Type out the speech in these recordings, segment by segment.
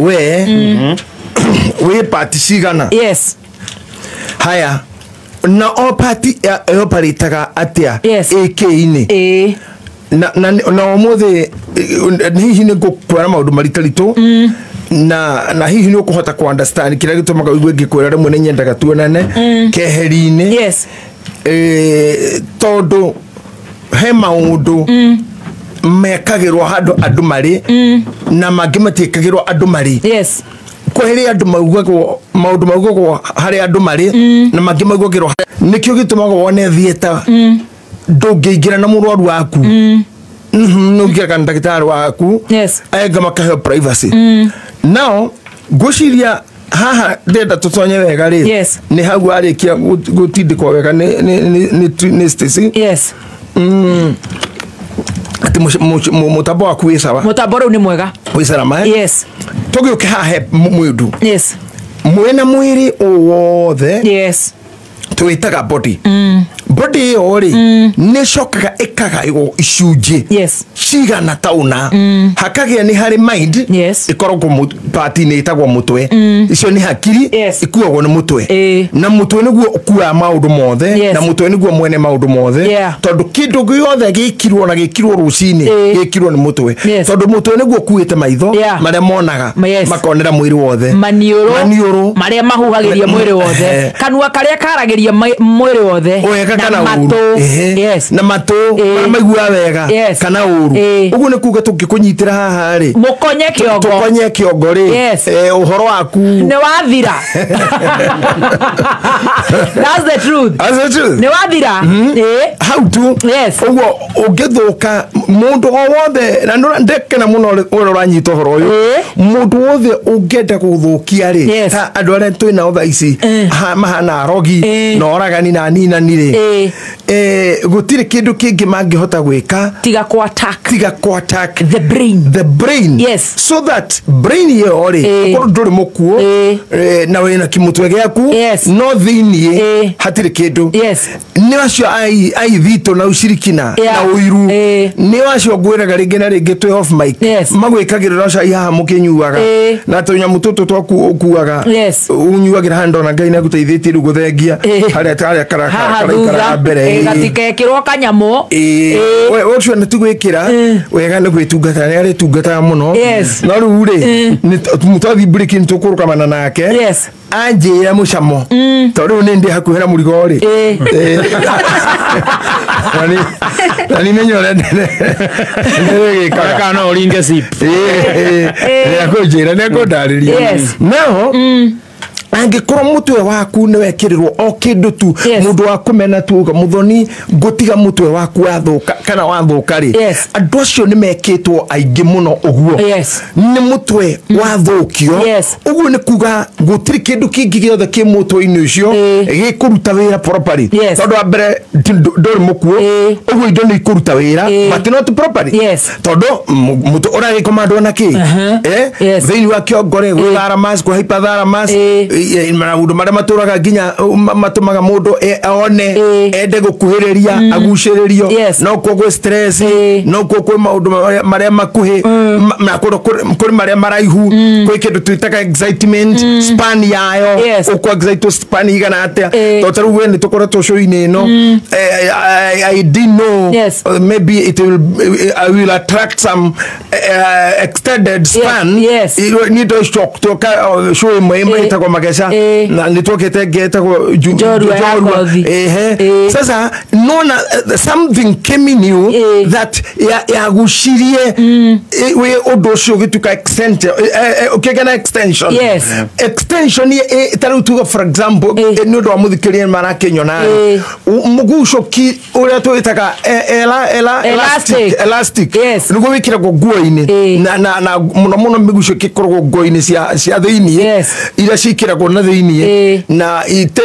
We wĩ part cigana? Yes. Haya, na o part ĩoparĩtaga atĩa? AK-inĩ. Na ũmũthĩ hihi nĩ ngũkwĩra maũndũ maritaritũ na hihi nĩ ũkũhota ku understand kĩrĩa gĩtũmaga ũigue ngĩkwĩra rĩmwe nĩ nyendaga tuonane keheri-inĩ. Tondũ he maũndũ mekagĩrwo handũ andũ marĩ na mangĩ matiĩkagĩrwo andũ marĩ. Kwĩ andũ maugagwo maũndũ maugagwo harĩa andũ marĩ na mangĩ maugagĩrwo. Nĩkĩo gĩtũmaga wone theatre ndũngĩingĩra na mũrwaru waku, nũngĩraga na ndagĩtarĩ waku. Enga makaheo privacy. Now ngwĩciria haha ndĩrenda tũtonye wega rĩ, nĩ hau warĩkia gũtindĩkwo wega nĩ Stacy. Atĩ mũtambo waku wĩ sawa? Mũtambo rĩu nĩ mwega. Wĩ salama, eh? Yes. Tũgĩũke haha he mwĩndu mwĩna mwĩrĩ o wothe twĩtaga body. Body ĩyo rĩ, nĩ ĩcokaga ĩkagaywo icunjĩ cigana taũna. Hakagĩa nĩ harĩ mind, ĩkoragwo part-inĩ ĩtagwo mũtwe. Icio nĩ hakiri, ikuagwo nĩ mũtwe. Na mũtwe nĩguo ũkuaga maũndũ mothe, na mũtwe nĩguo mwene maũndũ mothe, tondũ kĩndũ gĩothe gĩkirwo na gĩkirwo rũcinĩ, gĩkirwo nĩ mũtwe, tondũ mũtwe nĩguo ũkuĩte maitho marĩa monaga, makonera mwĩrĩ wothe. Maniũrũ. Maniũrũ. Marĩa mahuhagĩria mwĩrĩ wothe. Kanua karĩa karagĩria mwĩrĩ wothe. Wega na kana ũru. Matũ. Na matũ marĩa maiguaga wega kana ũru. Ũguo nĩ kuga tũngĩkũnyitĩra haha rĩ, mũkonye kĩongo, tũkonye kĩongo rĩ, ũhoro waku nĩ wathira. That's the truth. That's the truth. Nĩ wathira. Hau tu. Ũguo ũngĩthũka mũndũ o wothe, na ndekena mũno ũrĩa ũranyita ũhoro ũyũ. Mũndũ wothe ũngĩenda gũthũkia rĩ, ta andũ arĩa twĩ nao thaa ici, mahana arogi na oragani na aninani rĩ, gũtirĩ kĩndũ kĩngĩ mangĩhota gwĩka tiga ku attack tiga ku attack the brain. The brain. So that brain ĩyo rĩ, ũkorwo ndũrĩ mũkuũ, na wĩna kĩmũtwe gĩaku, no thĩiniĩ hatirĩ kĩndũ. Nĩ acio aithitũ na ucirikina na ũiru, nĩ acio ngwĩraga rĩngĩ na rĩngĩ twĩ off mic, magwĩkagĩrĩra cai haha mũkĩnyuaga na tũnyamũ tũtũ twaku ũkuaga, ũnyuagĩra haha. Ndona Ngai nĩagũteithĩtie rĩu gũthengia harĩa haha karaikaraga thutha mbere. Gatikekĩrwo kanyamũ. We ũcio nĩ tigwĩkĩra wega nĩ gwĩtungata, nĩ arĩtungataga mũno. No rĩu rĩ, mũtwathi break nĩ tũkũrũgamana nake, anjĩra mũcamo, tondũ rĩu nĩ ndĩ hakuhĩ na mũrigo rĩ. Na nĩ menye ũrĩa ndĩrĩgĩkaga. Kana no ũringe zip. Nĩ akũnjĩra, nĩ akũndarĩria. Nao angĩkorwo mũtwe waku nĩ wekĩrĩrwo o kĩndũ tu, mũndũ wa kũmena tu uga mũthoni ngũtiga mũtwe waku wathũka kana wathũka rĩ, andũ acio nĩ mekĩtwo aingĩ mũno ũguo. Nĩ mũtwe wathũkio. Ũguo nĩ kuga gũtirĩ kĩndũ kĩngĩ gĩothe kĩ mũtwe-inĩ ũcio gĩkũruta wĩra properly, tondũ wa mbere ndũrĩ mũkuũ. Ũguo indo nĩ ikũruta wĩra, but not properly, tondũ mũtwe ũragĩkomandwo na kĩ? Thĩinĩ wa kĩongo rĩ, gwĩ thalamus, kwĩ hypothalamus, maũndũ marĩa matũraga nginya matũmaga mũndũ one, ende gũkuhĩrĩria, agucĩrĩrio. No kuo gwĩ stress, no kuo kwĩ maũndũ marĩa makuhĩ, na kũrĩ marĩa maraihu. Kwĩ kĩndũ twĩtaga excitement span yayo. Ũkũ excite span igana atĩa? Tondũ ta rĩu we nĩ tũkoretwo show-inĩ ĩno, I didn't know, maybe it will, I will attract some extended span. Niĩ twoka show ĩmwe ĩtagwo Mageca, na nĩ twokĩte ĩngĩ ĩtagwo Njorua ya Njorua. Kothi. Ehe. Sasa nona something came in you that yagucirie wĩ ũndũ ũcio ũgĩtuĩka ũkĩgĩa na extension. Extension ta rĩu tuge, for example, nĩ ũndũ wa mũthikĩrĩria marakĩnyona, mũgucũki ũrĩa twĩtaga Elastic. elastic, elastic. Nĩguo wĩkĩragwo nguo-inĩ, na mũno mũno mĩgucũki ĩkoragwo nguo-inĩ cia thĩiniĩ, iria ciĩkĩragwo ciĩkĩragwo na thĩiniĩ Ĩĩ. na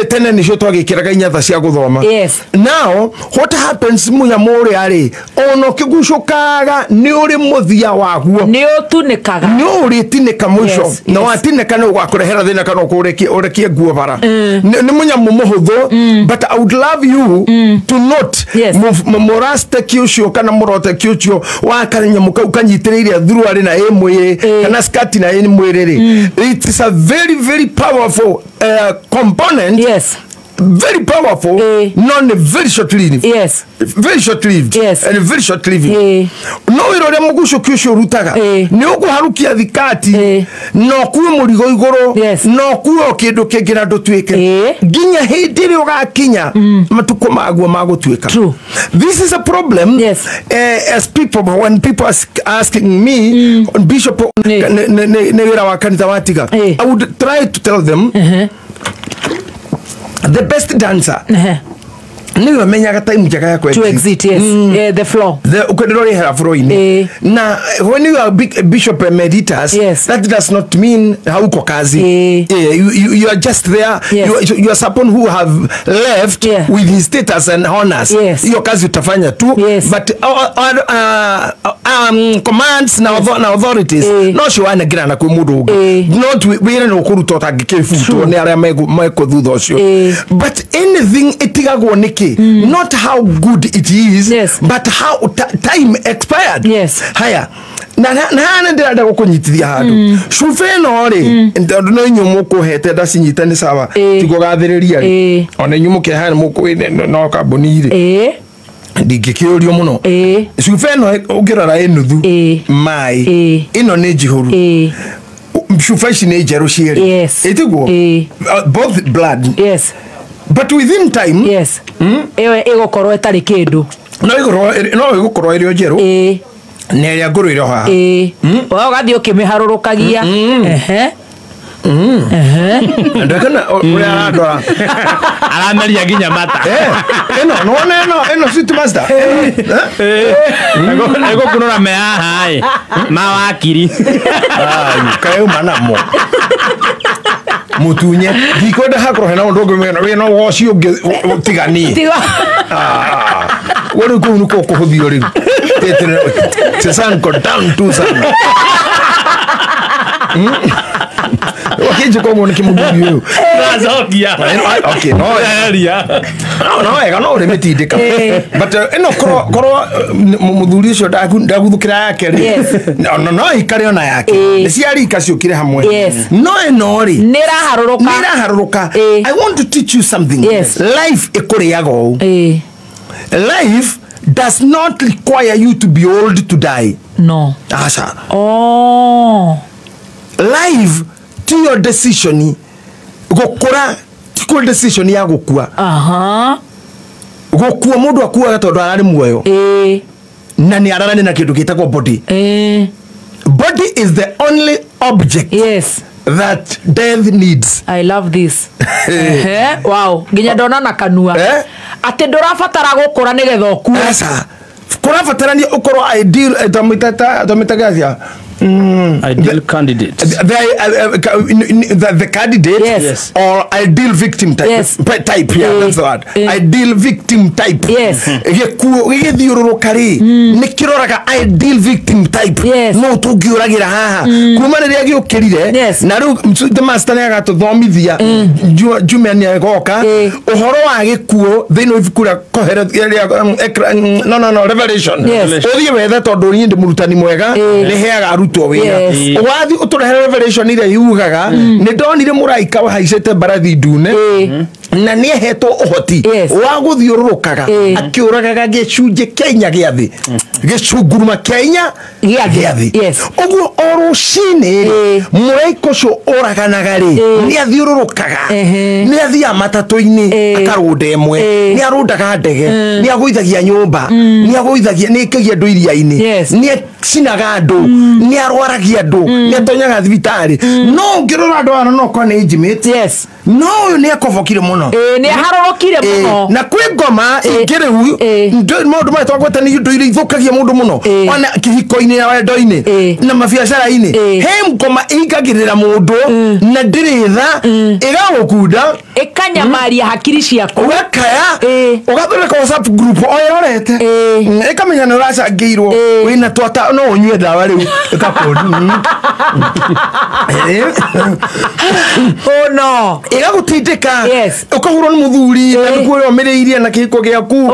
tene nĩcio twagĩkĩraga inyatha cia gũthoma. Yes. Now what happens, mũnyamũ ũrĩa rĩ, ona ũkĩgucũkaga nĩ ũrĩ mũthia waguo. Nĩ ũtunĩkaga. Nĩ ũrĩtinĩka mũico. Na watinĩka nĩ ũgakũrehera thĩna kana ũrekie nguo bara. Nĩ mũnyamũ mũhũthũ, but I would love you to note mũrasteki ũcio kana mũroteki ũcio wa kanyamũ kau kanyitĩrĩire thuruarĩ na ĩ mwĩrĩ kana skati na ĩ mwĩrĩ rĩ, it is a very very powerful component. Very powerful. No, nĩ very short lived. Very short lived. And very short living. No wĩra ũrĩa mũgucũki ũcio ũrutaga nĩ ũkũharukia thikati na ũkue mũrigo igũrũ na ũkue o kĩndũ kĩngĩ na ndũtuĩke nginya hĩndĩ ĩrĩa ũgakinya matukũ maguo ma gũtuĩka. This is a problem. As people, when people asking me, "Bishop, nĩ wĩra wa kanitha watiga?" I would try to tell them the best dancer nĩwe menyaga time njega ya To exit, yes. Yeah, the floor. The ukwendera rihera floor-inĩ. Na when you are big bishop emeritus, that does not mean hauko kazi. You are just there. You are someone who have left with his status and honors. Hiyo kazi utafanya tu. But commands na na authorities no ciwanengera na kwĩ mũndũ ũngĩ. Not wĩra nĩ ũkũruta ũtangĩkĩbutwo nĩ arĩa mekwo thutha ũcio. But anything ĩtigagwo nĩkĩ? Not how good it is, but how time expired. Haya, na haha nĩ ndĩrenda gũkũnyitithia handũ. Cuba ĩno rĩ, tondũ no inyuĩ mũkũhete ndacinyita nĩ sawa, tigũgathĩrĩria rĩ, ona inyuĩ mũkĩreha no kambuni rĩ, ndingĩkĩũrio mũno. Cuba ĩno ũngĩrora ĩ nuthu maĩ, ĩno nĩ njihũru. Cuba ici nĩ njerũ cierĩ. Ĩtiguo? Both blood. But within time, Ĩyo ĩgũkorwo ĩtarĩ kĩndũ. No ĩgũkorwo ĩrĩ o njerũ na ĩrĩa ngũrũ ĩrĩ o haha. We ũgathiĩ ũkĩmĩharũrũkagia. Ehe. Ehe. Ndakana ũrĩa arandora. Arameria nginya mata. Ĩno nĩwona ĩno sweet master. Ĩgũkunũra me haha ĩ ma wakiri. Kauma namo mutunye ndikwenda hakorwo hena ũndũ ũngĩ wĩna ũgoci ũngĩ ũtiganie. Tiga. We rĩu kũu nĩkuo kũhũthio rĩu. Sesanko down tu sana. Wakĩnjĩka ũguo nĩkĩ mũthuri ũyũ? Tũracokia. Okay, no. Eheria. No wega no ũrĩmĩtindĩka. But ĩno korwo mũthuri ũcio ndaguthũkĩra yake rĩ, no ikare ona yake. Nĩ cia rika ciũkire hamwe. No ĩno rĩ, Nĩ ĩraharũrũka. nĩ ĩraharũrũka. I want to teach you something. Life ĩkũrĩaga ũũ. Life does not require you to be old to die. No. Aca. Oh. Life tiyo decision gũkũra, tikuo decision ya gũkua. Gũkua mũndũ akuaga tondũ ararĩ muoyo. Na nĩ ararani na kĩndũ gĩtagwo body. Body is the only object that death needs. I love this. Ehe, wow. Nginya ndona na kanua. Atĩ ndũrabatara gũkũra nĩgetha ũkue. Aca. Kũrabatarania ũkorwo ideal, twamĩtaga atĩa? Ideal candidate. The candidate. Or ideal victim type. Type, yeah, that's the word. Ideal victim type. Gĩkuũ gĩgĩthiũrũrũka rĩ, nĩ kĩroraga ideal victim type. No tũngĩũragĩra haha kuma rĩrĩa gĩũkĩrire. Na rĩu the master nĩ agatũthomithia Jumia nĩ agoka ũhoro wa gĩkuũ thĩinĩ wa ibuku rĩa Kohelet, no, Revelation. Ũthiĩ wethe tondũ niĩ ndĩ mũrutani mwega, nĩ heaga arutwo wĩra. Ũgathiĩ ũtũrehere Revelation ĩrĩa yugaga nĩ ndonire mũraika wahaicĩte mbarathi ndune na nĩ ehetwo ũhoti wa gũthiũrũrũkaga akĩũragaga gĩcunjĩ kĩa inya gĩa thĩ, gĩcunguruma kĩa inya Gĩa thĩ. gĩa thĩ. Ũguo o rũcinĩ rĩ, mũraika ũcio ũraganaga rĩ, nĩ athiũrũrũkaga, nĩ athiaga matatũ-inĩ, akarũnda ĩmwe, nĩ arũndaga ndege, nĩ agũithagia nyũmba, nĩ agũithagia, nĩ aikagia andũ iria-inĩ, nĩ acinaga andũ, nĩ arwaragia andũ, nĩ atonyaga thibitarĩ. No ũngĩrora andũ aya no ũkorwo nĩ intimate. No ũyũ nĩ akobokire mũno. Nĩ aharũrũkire mũno. Na kwĩ ngoma ĩngĩ rĩu maũndũ maya twagweta nĩ indo iria ithũkagia mũndũ mũno ona kĩhiko-inĩ na wendo-inĩ na mabiacara-inĩ. He ngoma ĩingagĩrĩra mũndũ na ndĩrĩ tha, ĩgagũkunda, ĩkanyamaria hakiri ciaku, ũgakaya, ũgathondeka WhatsApp group o ĩrorete, ĩkamenya nĩ ũracangĩirwo wĩna twata, no ũnyue ndawa rĩu ĩgakũndu. Oh no. Ĩgagũtindĩka ũkahũrwo nĩ mũthuri na nĩkuo ũromĩrĩirie na kĩhiko gĩaku,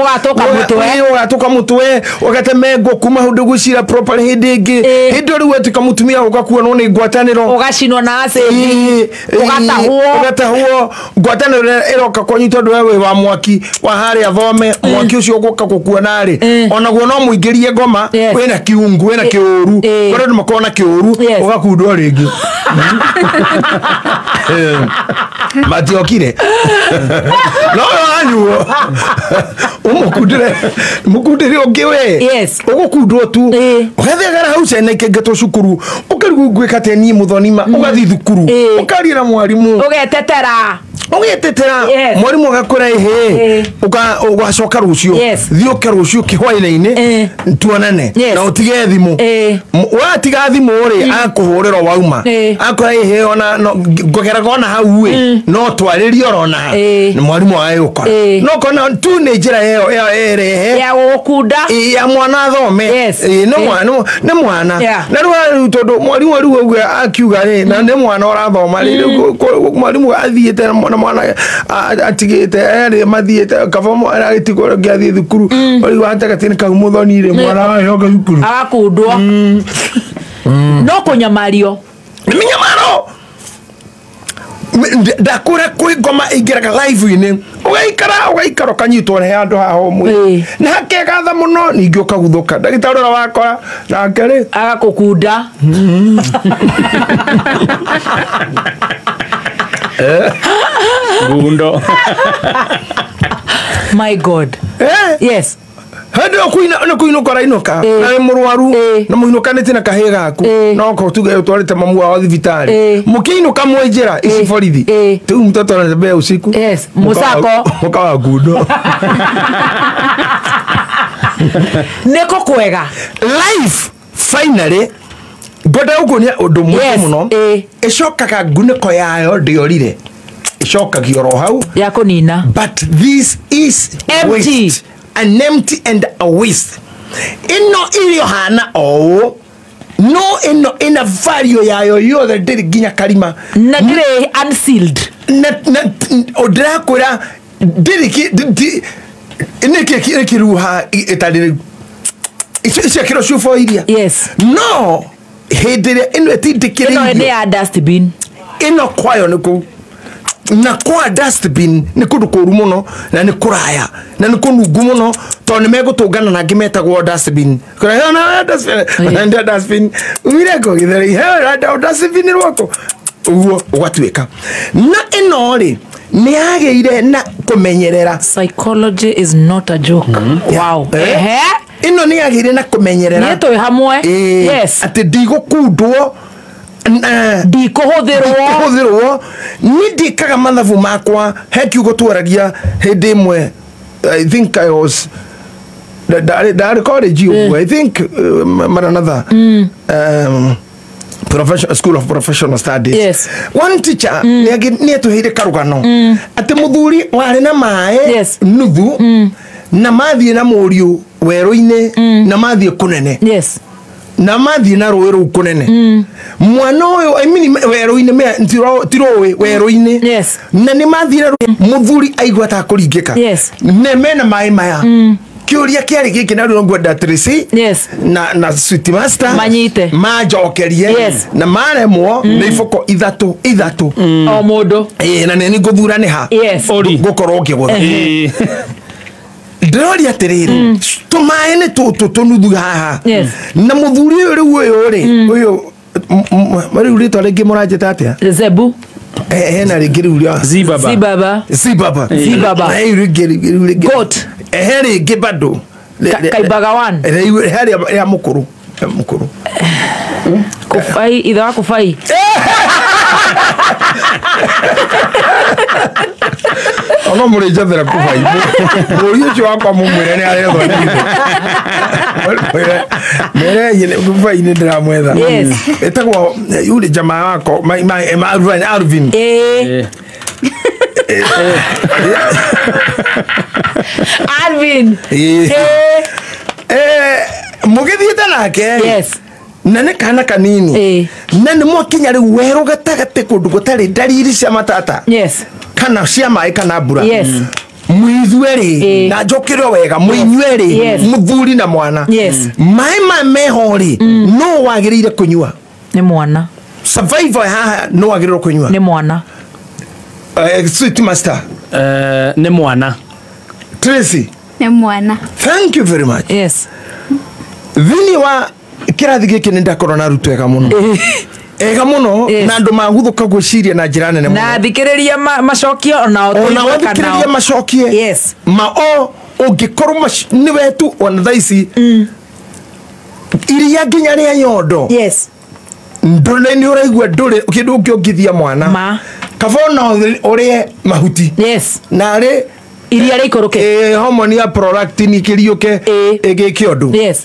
ũgatũka mũtwe, ũgatemengwo kuma hau ndũgwĩcira properly hĩndĩ ĩngĩ, hĩndĩ rĩu watuĩka mũtumia ũgakuonwo nĩ ngwatanĩro, ũgacinwo na acid, ũgatahwo, ngwatanĩro ĩrĩa ĩroka kwanyu tondũ we wĩ wa mwaki wa harĩa thome, mwaki ũcio ũgũka gũkuona rĩ, onaguo no mũingĩrie ngoma wĩna kiungu, wĩna kĩũru, kũrĩ andũ makoragwo na kĩũru, ũgakundwo rĩngĩ. Matiokire no wanyuo ũmũkundĩre mũkundĩre ũngĩ we ũgũkundwo tu, ũgathiagara hau ciana ikĩingatwo cukuru, ũkarigwo ngwĩka atĩa niĩ mũthonima, ũgathiĩ thukuru ũkaria na mwarimũ, ũgetetera, ũgetetera, mwarimũ agakwĩra ĩhĩ, ũgacoka rũciũ, thiĩ ũke rũciũ kĩhwaĩ-inĩ tuonane na ũtige thimũ. Watiga thimũ rĩ, akũhũrĩra wauma, akwĩra ĩhĩ, ona ngũgeraga ona hau ĩ, no twarĩrie orona ha, mwarimũ agagĩũkora. No kona tu nĩ njĩra ĩyo ĩrehe ya gũgũkunda, ya mwana athome, nĩ mwana. Na rĩu tondũ mwarimũ rĩu ũguo akiuga rĩ, na nĩ mwana ũrathoma rĩ, rĩu mwarimũ athiĩte na mwana atigĩte erĩ mathiĩte kaba agĩtigwo ũngĩ athiĩ thukuru, rĩu gatagatĩ-inĩ kau mũthoni rĩ, mwana agĩcoka thukuru agakundwo, no kũnyamario, nĩ mĩnyamaro. Ndakũra kwĩ ngoma ĩingĩraga live-inĩ, ũgaikara ũkanyitwo nĩ handũ haha ũmwe na hakegatha mũno, ningĩ ũkaguthũka, ndagĩtarĩ ũrĩa wakora nake rĩ agakũkunda. Gundo. My God. Yes. Hĩndĩ ĩyo nĩ kũinũka ũrainũka na wĩ mũrwaru na mũinũkanĩtie na kahĩĩ gaku, no okorwo tuge ũtwarĩte mamu wao thibitarĩ, mũkĩinũka mwĩ njĩra ici borithi, rĩu mtoto anatembea usiku, mũcako mũkawa ngundo. Nĩkũ kwega life finally ngwenda gũkuonia ũndũ mũingĩ mũno. Ĩcokaga ngunĩko yayo ndĩorire, ĩcokagio oro hau ya kũnina, but this is empty, waste. An empty and a waste. Ĩno irio hana o no ĩno ĩna value yayo yothe, ndĩrĩ nginya karima na ndĩrĩ unsealed, na ndĩrakwĩra ndĩrĩ nĩkĩ kĩruha ĩtarĩ ciakĩrwo cuba iria. No hĩndĩ ĩrĩa ĩno ĩtindĩkĩrĩirio, ĩno nĩ ya dustbin, ĩno kwayo nĩ kũu na kwa dustbin nĩ kũndũ kũũru mũno na nĩ kũraya na nĩ kũnungu mũno, tondũ nĩ megũtũngana na angĩ metagwo dustbin. Dustbin umire gĩtheri dustbin rwako ũguo ũgatuĩka. Na ĩno rĩ nĩ yagĩire na kũmenyerera. Psychology is not a joke. Wow. Ĩno nĩ yagĩire na kũmenyerera, nĩ twĩ hamwe. Atĩ ndigũkundwo, ndikũhũthĩrwo, niĩ ndĩkaga mathabu makwa. He kiugo twaragia hĩndĩ ĩmwe, I think I was ndarĩ college ũguo, I think Maranatha School of Professional Studies. One teacher nĩ atũheire karũgano atĩ mũthuri warĩ na maĩ nuthu na mathiĩ na mũriũ werũ-inĩ na mathiĩ kũnene, na mathiĩ na rũĩ rũu kũnene, mwana ũyũ I mean werũ-inĩ ti rũĩ, werũ-inĩ, na nĩ mathiĩ na mũthuri aigua ta kũringĩka, na mena maĩ maya. Kĩũria kĩarĩ gĩkĩ na rĩu ngwenda Tracy na Sweet Master manyite manjokerie, na maremwo nĩ iboko ithatũ ithatũ o mũndũ, na nĩ ngũthura nĩ ha ngũkorwo ngĩgũtha. Ndĩroria atĩrĩrĩ, tũmaĩ nĩ tũtũ tũnuthu haha, na mũthuri ũyũ rĩu ũyũ rĩ, ũyũ rĩu rĩtwa rĩngĩ mũranjĩta atĩa? Zebu. Hena rĩngĩ rĩu rĩa Zibaba. Zibaba. Zibaba. Rĩu rĩngĩ Goat. He rĩngĩ bado Kaibaga one. He rĩa mũkũrũ. Mũkũrũ. Kũbai, ithe wa kũbai. Ono mũrĩ njathĩra kũbai mũriũ ũcio wakwa mũmwĩre nĩ arethwo mere kũbai nĩ ndĩramwetha. Ĩtagwo yule jamaa wako Alvin. Alvin. Mũgĩthiĩte nake. Yes. Na nĩ kana kanini. Na nĩ mwakinya rĩu werũ gatagatĩ kũndũ gũtarĩ ndariri cia matata. Yes. Kana cia maĩ kana mbura. Yes. Mũithuerĩ na njũkĩre wega mũinyuerĩ mũthuri na mwana. Yes. Maĩ maya meho rĩ no wagĩrĩire kũnyua. Nĩ mwana. Survivor haha no wagĩrĩirwo kũnyua. Nĩ mwana. Sweet master. Nĩ mwana. Tracy. Nĩ mwana. Thank you very much. Yes. Thĩinĩ wa kĩrathi gĩkĩ nĩ ndakorwo na arutwo ega mũno. Ega mũno na andũ magũthũka gwĩciria na njĩra nene mũno. Na thikĩrĩria macokio ona thikĩrĩria macokie. Yes. Ma o ũngĩkorwo nĩ wetu ona thaa ici iria nginya rĩa nyondo. Yes. Ndũrĩ nĩ ũraigua ndũrĩ kĩndũ ũngĩongithia mwana. Ma. Kaba ona ũrĩe mahuti. Yes. Na rĩ iria rĩikũrũke. Hormone ya prolactin ĩkĩriũke ĩgĩke ũndũ. Yes.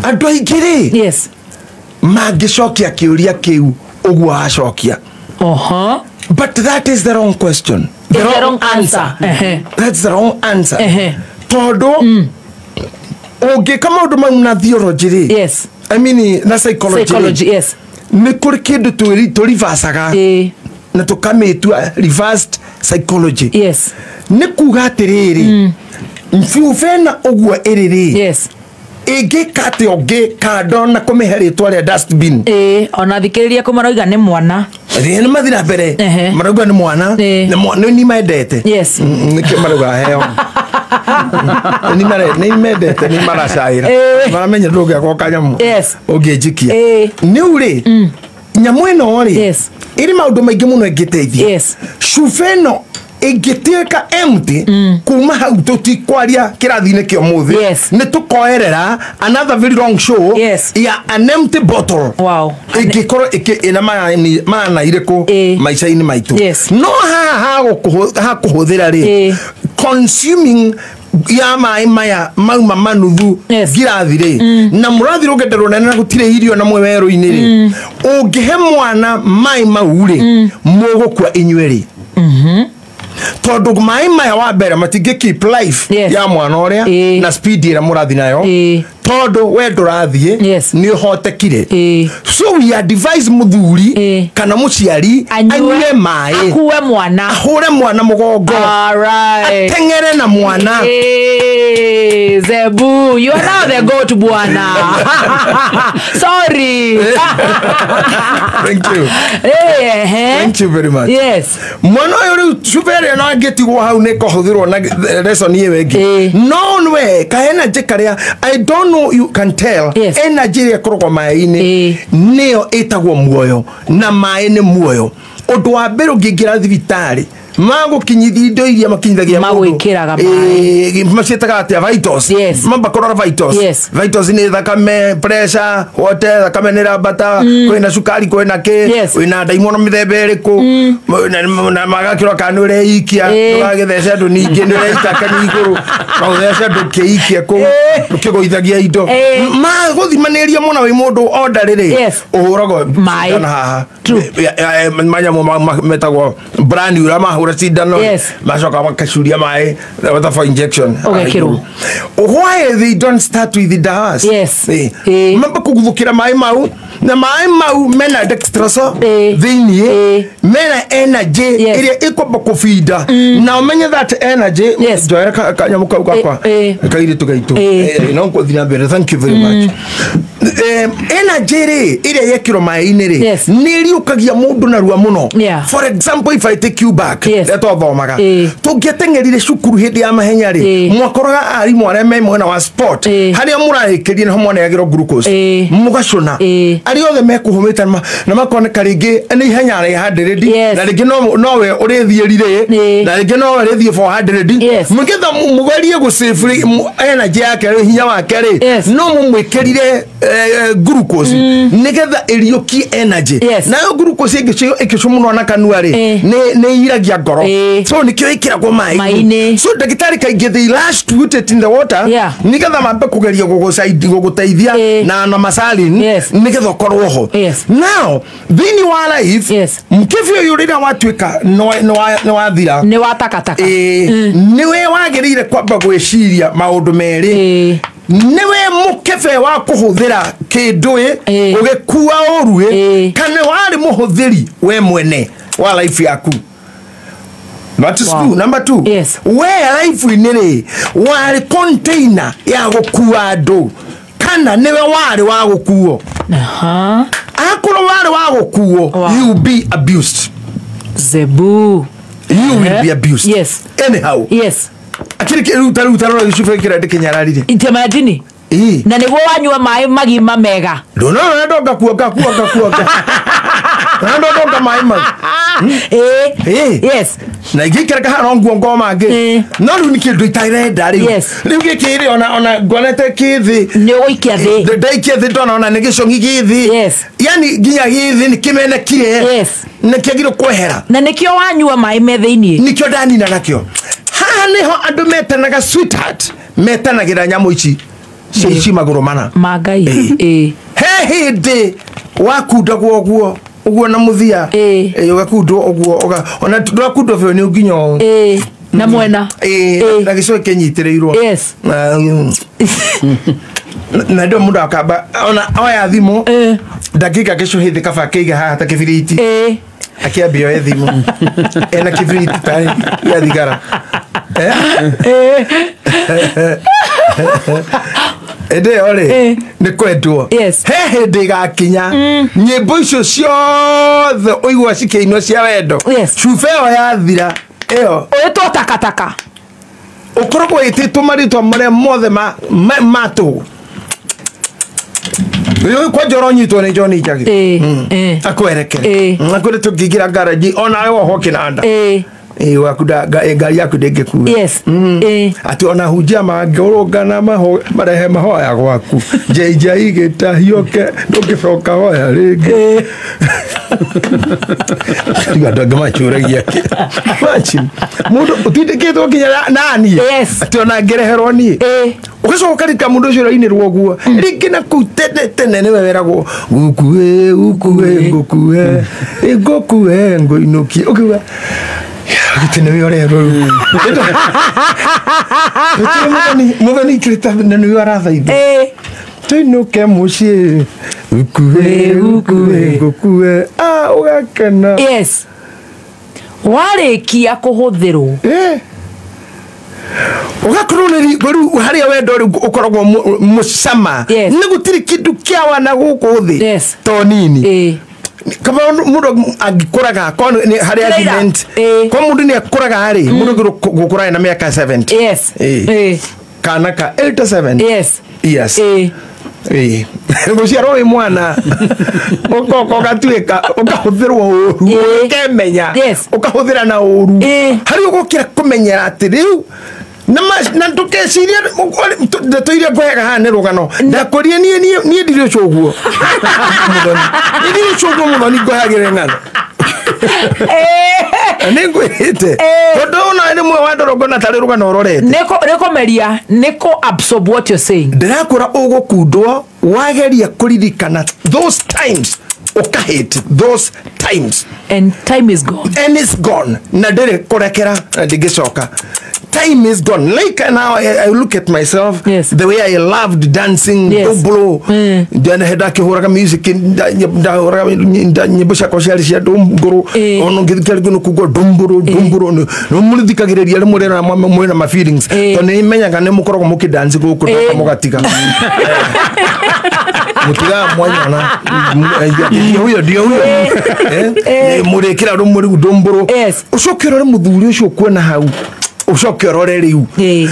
Andũ aingĩ rĩ. Yes. Mangĩcokia kĩũria kĩu ũguo acokia. Oho. But that is the wrong question. The wrong answer. That's the wrong answer. Tondũ ũngĩka maũndũ mau na theology rĩ. Yes. I mean na psychology. Psychology, yes. Nĩ kũrĩ kĩndũ tũrivacaga. Na tũkamĩtua reversed psychology. Yes. Nĩ kuga atĩrĩrĩ. Mfuvena ũguo ĩrĩ rĩ. Yes. Ĩngĩka atĩ ũngĩ kando na kũmĩhe rĩtwa rĩa dustbin. Ona thikĩrĩria kũ marauga nĩ mwana. Nĩ mathiĩ na mbere. Marauga nĩ mwana. Nĩ ni mendete. Yes. Nĩkĩo marauga heo. Nĩ mendete nĩ maracaĩra. Maramenya ndũngĩakwo kanyamũ. Yes. Ũngĩnjikia. Nĩu rĩ. Nyamũ ĩno rĩ. Yes. Ĩrĩ maũndũ maingĩ mũno ĩngĩteithia. Yes. Cuba ĩno ĩngĩtuĩka empty kuma hau tũtikwaria kĩrathi-inĩ kĩa ũmũthĩ. Yes. Nĩ tũkoerera another very long show. Yes. Ya an empty bottle. Wow. Ĩngĩkorwo ĩna maana irĩkũ maica-inĩ maitũ. Yes. No haha hakũhũthĩra rĩ consuming ya maĩ maya mauma manuthu ngirathi rĩ na mũrathi rũgendo rũnene na gũtirĩ irio na mwe werũ-inĩ rĩ ũngĩhe mwana maĩ mau rĩ mũgũkua inyuĩ rĩ. Tondũ maĩ maya wa mbere matingĩ keep life ya mwana ũrĩa na speed ĩrĩa mũrathi nayo tondũ we ndũrathiĩ nĩ ũhotekire. So we advise mũthuri kana mũciari anyue maĩ, akue mwana, ahũre mwana mũgongo, ateng'ere na mwana. Zebu, you are now the goat bwana. Sorry. Thank you. Thank you very much. Yes. Mwana ũyũ rĩu cuba ĩrĩa no angĩtigwo hau nĩ ĩkũhũthĩrwo na lesson ĩyo ĩngĩ. No we ka energy karĩa I don't know you can tell. Yes. Energy ĩrĩa ĩkoragwo maĩ-inĩ nĩyo ĩtagwo muoyo na maĩ nĩ muoyo. Ũndũ wa mbere ũngĩingĩra thibitarĩ magũkinyithia indo iria makinyithagia magwĩkĩraga maĩ maciĩtaga atĩa vitals. Yes. Mamba kũrora vitals. Yes. Vitals nĩ thakame, pressure, wote thakame nĩ ĩrambata, kwĩna cukari, kwĩna kĩ, Yes. wĩna ndaimono mĩthemba ĩrĩkũ, na magakĩrora kana nĩ ũreikia, ndũgagĩthece andũ ningĩ nĩ ũreika kani igũrũ, no ũthece andũ ũkĩikia kũu, ũkĩgũithagia indo. Magũthimanĩria mũno wĩ mũndũ order rĩ, Yes. ũhũragwo Maĩ. cindano haha. True. Manyamũ metagwo brand ũrĩa mahũra cindano Yes. macoka makacuria maĩ water for injection. Ũgekĩrwo. Why they don't start with the dawas? Yes. Mamba kũguthũkĩra maĩ mau na maĩ mau mena dextrose thĩiniĩ, mena energy ĩrĩa ĩkwamba kũbinda na ũmenye that energy. Yes. Njoera kanyamũ kau gakwa kairĩtu gaitũ no ngũthiĩ na mbere. Thank you very much. Energy rĩ ĩrĩa yekĩrwo maĩ-inĩ rĩ Yes. nĩ ĩriũkagia mũndũ narua mũno. Yeah. For example, if I take you back Yes. Rĩrĩa twathomaga tũngĩateng'erire cukuru hĩndĩ ya mahenya rĩ, mwakoraga arimũ arĩa me mwena wa sport harĩa mũrarĩkĩria nĩho mwaneagĩrwo glucose, mũgacũna arĩa othe mekũhũmĩte na makoneka rĩngĩ nĩ ihenya rĩa 100 na rĩngĩ nowe ũrĩthiĩ rirĩ na rĩngĩ nowe ũrĩthiĩ 400, mũgetha mũgerie gũsave energy yake rĩ, hinya wake rĩ, no mũmwĩkĩrire glucose nĩgetha ĩriũkie energy. Nayo glucose ĩngĩcũmũrwo na kanua rĩ, nĩ iragia ngoro, so nĩkĩo ĩkĩragwo maĩ-inĩ. So ndagĩtarĩ kaingĩ they last to put it in the water nĩgetha mambe kũgeria gũgũteithia na masalin nĩgetha ũkorwo ho. Now thĩinĩ wa life mkebe ũyũ rĩrĩa watuĩka nĩ wathira, nĩ wa takataka, nĩwe wagĩrĩire kwamba gwĩciria maũndũ merĩ. Nĩwe mũkebe wa kũhũthĩra kĩndũ ĩ ũgĩkua ũru ĩ, kana warĩ mũhũthĩri we mwene wa life yaku. That is two. Number two. Yes. We life-inĩ rĩ, warĩ container ya gũkua andũ kana nĩwe warĩ wa gũkuo? Akorwo warĩ wa gũkuo, you be abused. Zebu. You will be abused. Yes. Anyhow. Yes. Akiri ruta ruta rora gĩcuba kĩrĩa ndĩkĩnyararire. Imagine. Na nĩguo wanyua maĩ magima mega. Ndũnona ndonga kuonga kuonga kuonga. Na ndonga maĩ mau. Yes. Na ingĩikara kahana nguo ngoma ngĩ. No rĩu nĩ kĩndũ itarenda rĩu. Rĩu gĩkĩ rĩ ona ngonete kĩ thĩ. Nĩ ũgũikia thĩ. Ndaikia thĩ ndona ona nĩ gĩcũng'i gĩ thĩ. Yes. Yani nginya gĩ thĩ nĩ kĩmenekire. Yes. Nĩ kĩagĩrĩirwo kwehera. Na nĩkĩo wanyua maĩ me thĩiniĩ. Nĩkĩo ndanina nakĩo. Haha nĩho andũ metanaga sweetheart, metanagĩra nyamũ ici ici magũrũ mana. Mangai. He hĩndĩ wakundagwo ũguo ũguo na mũthia, ũgakundwo ũguo, ona ndwakundwo biũ nĩ nginya ũũ. Na mwena. Na gĩcũhĩ kĩnyitĩrĩirwo. Yes. Na ndio mũndũ akamba ona oya thimũ ndangĩika gĩcũhĩ thĩ kaba akĩiga haha ta kĩbiriti. Akĩambia oe thimũ ena kĩbiriti tarĩ gĩa thigara. Ĩndĩ ĩyo rĩ nĩ kwendwo. He hĩndĩ ĩgakinya nyĩmbo icio ciothe ũigua cikĩinwo cia wendo, cuba ĩyo yathira ĩyo ũĩtwo takataka, ũkoragwo wĩtĩtwo marĩtwa marĩa mothe ma tũhũ. Rĩu kwanja ũronyitwo nĩ John Njagi akwerekere akwĩre tũngĩingĩra ngaraji onawe wohwo kĩnanda waku ngari yaku ndĩngĩkua. Yes. Atĩ ona hunjia mangĩũrũngana marehe mahoya gwaku njainjai gĩtahioke ndũngĩcoka hoya rĩngĩ. Rĩu andũ angĩ macũragia kĩ. Imagine mũndũ ũtindĩkĩtwo nginya naniĩ atĩ ona ngĩreherwo niĩ ũgacoka ũkarika mũndũ ũcio ũrainĩrwo ũguo rĩngĩ na kũu tene tene nĩwe weragwo gũkue gũkue ngũkue ngũkue ngũinũkie, ũkiuga gĩtĩ nĩwe ũrerwo rĩu. Mũthoni ikĩrĩte na nĩwe arathaitha tũinũke mũciĩ gũkue gũkue ngũkue, ũgakena. Yes. Warĩkia kũhũthĩrwo ũgakorwo nĩ rĩu harĩa wendo rĩu ũkoragwo mũcama, nĩ gũtirĩ kĩndũ kĩa wana gũkũ thĩ to nini. Kaba mũndũ angĩkũraga harĩ argument kwa mũndũ nĩ akũraga rĩ, mũndũ gũkũra ena mĩaka 70. Yes. Kana ka 87. Yes. Yes. Gũciarwo wĩ mwana ũkoka ũgatuĩka ũkahũthĩrwo ũru, ũkemenya ũkahũthĩra na ũru, harĩ ũgũkĩra kũmenyera atĩ rĩu na ndũkecirie ndeto iria ngũheaga haha nĩ rũgano. Ndakũrie niĩ ndirĩ ũcio ũguo mũthoni, niĩ ndirĩ ũcio ũguo mũthoni ngũheagĩre ng'ano. Nĩ ngwĩrĩte tondũ ona rĩmwe wandora ngona tarĩ rũgano ũrorete. Nĩ kũmeria, nĩ kũ absorb what you're saying. Ndĩrakwĩra ũgũkundwo wageria kũririkana those times, ũkahate those times and time is gone. And it's gone. Na ndĩrĩ kũrekera na ndĩngĩcoka. Time is gone. Like now I look at myself. Yes. The way I loved dancing, Yes. Doblo, ndakĩhũraga music, ndahũraga nyĩmbo ciakwa ciarĩ cia ndũngũrũ, ona ngĩthikĩrĩria nĩ kugwo ndũmbũrũ ndũmbũrũ, nĩ mũrĩthikagĩrĩria rĩmwe mwĩna ma feelings, tondũ nĩ menyaga nĩ mũkoragwo mũkĩdance gũkũ na mũgatiga. Mutiga mwanyona ndio huyo murekira rumuri ndumburu ucoke urore muthuri ucio kuona hau ucoke urore riu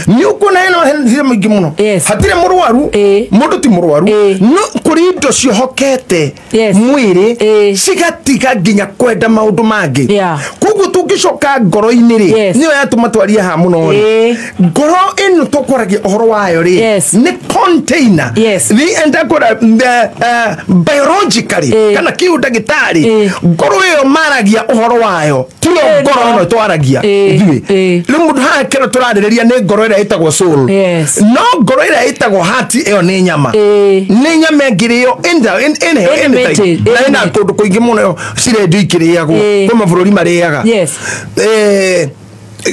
ni ukuona ino thire muingi muno hatire murwaru mundu ti murwaru no kuri indo ciohokete mwiri cigatiga nginya kwenda maundu mangi koguo tungicoka ngoro-ini ri niyo yatuma twarie ha muno ri ngoro ino tukwaragia uhoro wayo ri ni container the endakora biologically kana kiu ndagitari ngoro iyo maragia uhoro wayo tiyo ngoro ino twaragia ithuĩ riu mundu haha kĩro tũrarĩrĩria nĩ ngoro ĩrĩa ĩtagwo soul no ngoro ĩrĩa ĩtagwo heart ĩyo nĩ nyama nĩ nyama ĩngĩrĩo ĩna kũndũ kũingĩ mũno cirendio ikĩrĩagwo kwĩ mabũrũri marĩaga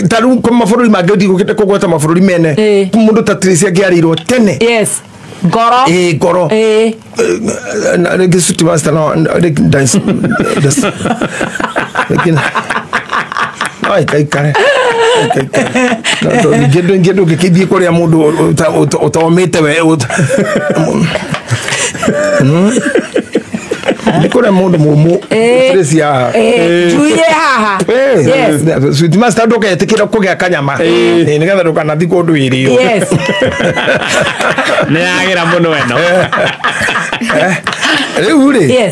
ta rĩu kwĩ mabũrũri mangĩ ndigũkĩte kũgweta mabũrũri mene mũndũ ta Tracy angĩarĩirwo tene ngoro ngoro rĩngĩ suit master no rĩngĩ kaikare ngindu ngikithie kuria mundu utomite we ni kuria mundu mumu Tracy njuire haha sweet master nduketikira kugia kanyama nigetha ndukanathi kundu irio ni yagira muno eno riu ri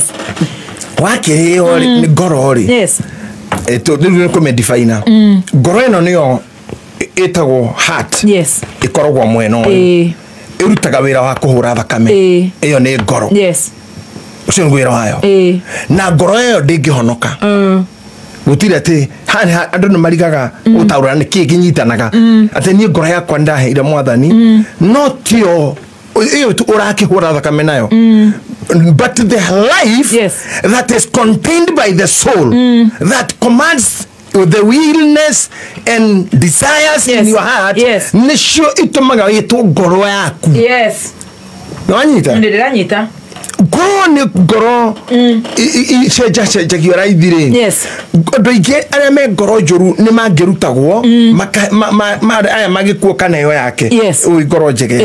wakirĩo ni ngoro ri rĩu kũmĩdefine ngoro ĩno nĩyo ĩtagwo heart ĩkoragwo mwena ũyũ ĩrutaga wĩra wa kũhũra thakame ĩyo nĩ ngoro ũcio nĩguo wĩra wayo na ngoro ĩyo ndĩngĩhonoka gũtirĩ atĩ andũ nĩ marigaga gũtaũra nĩ kĩĩ kĩnyitanaga atĩ niĩ ngoro yakwa nĩndaheire mwathani no tio ĩyo ũrakĩhũra thakame nayo but the life that is contained by the soul that commands the willingness and desires in your heart nicio itumaga itwo ngoro yaku nĩwanyita nĩndĩranyita ngoro nĩ ngoro icenjacenjagio raithi rĩ andũ aingĩ arĩa me ngoro njũru nĩ mangĩrutagwo aya magĩkuo kana ĩyo yake ũyũ ngoro njega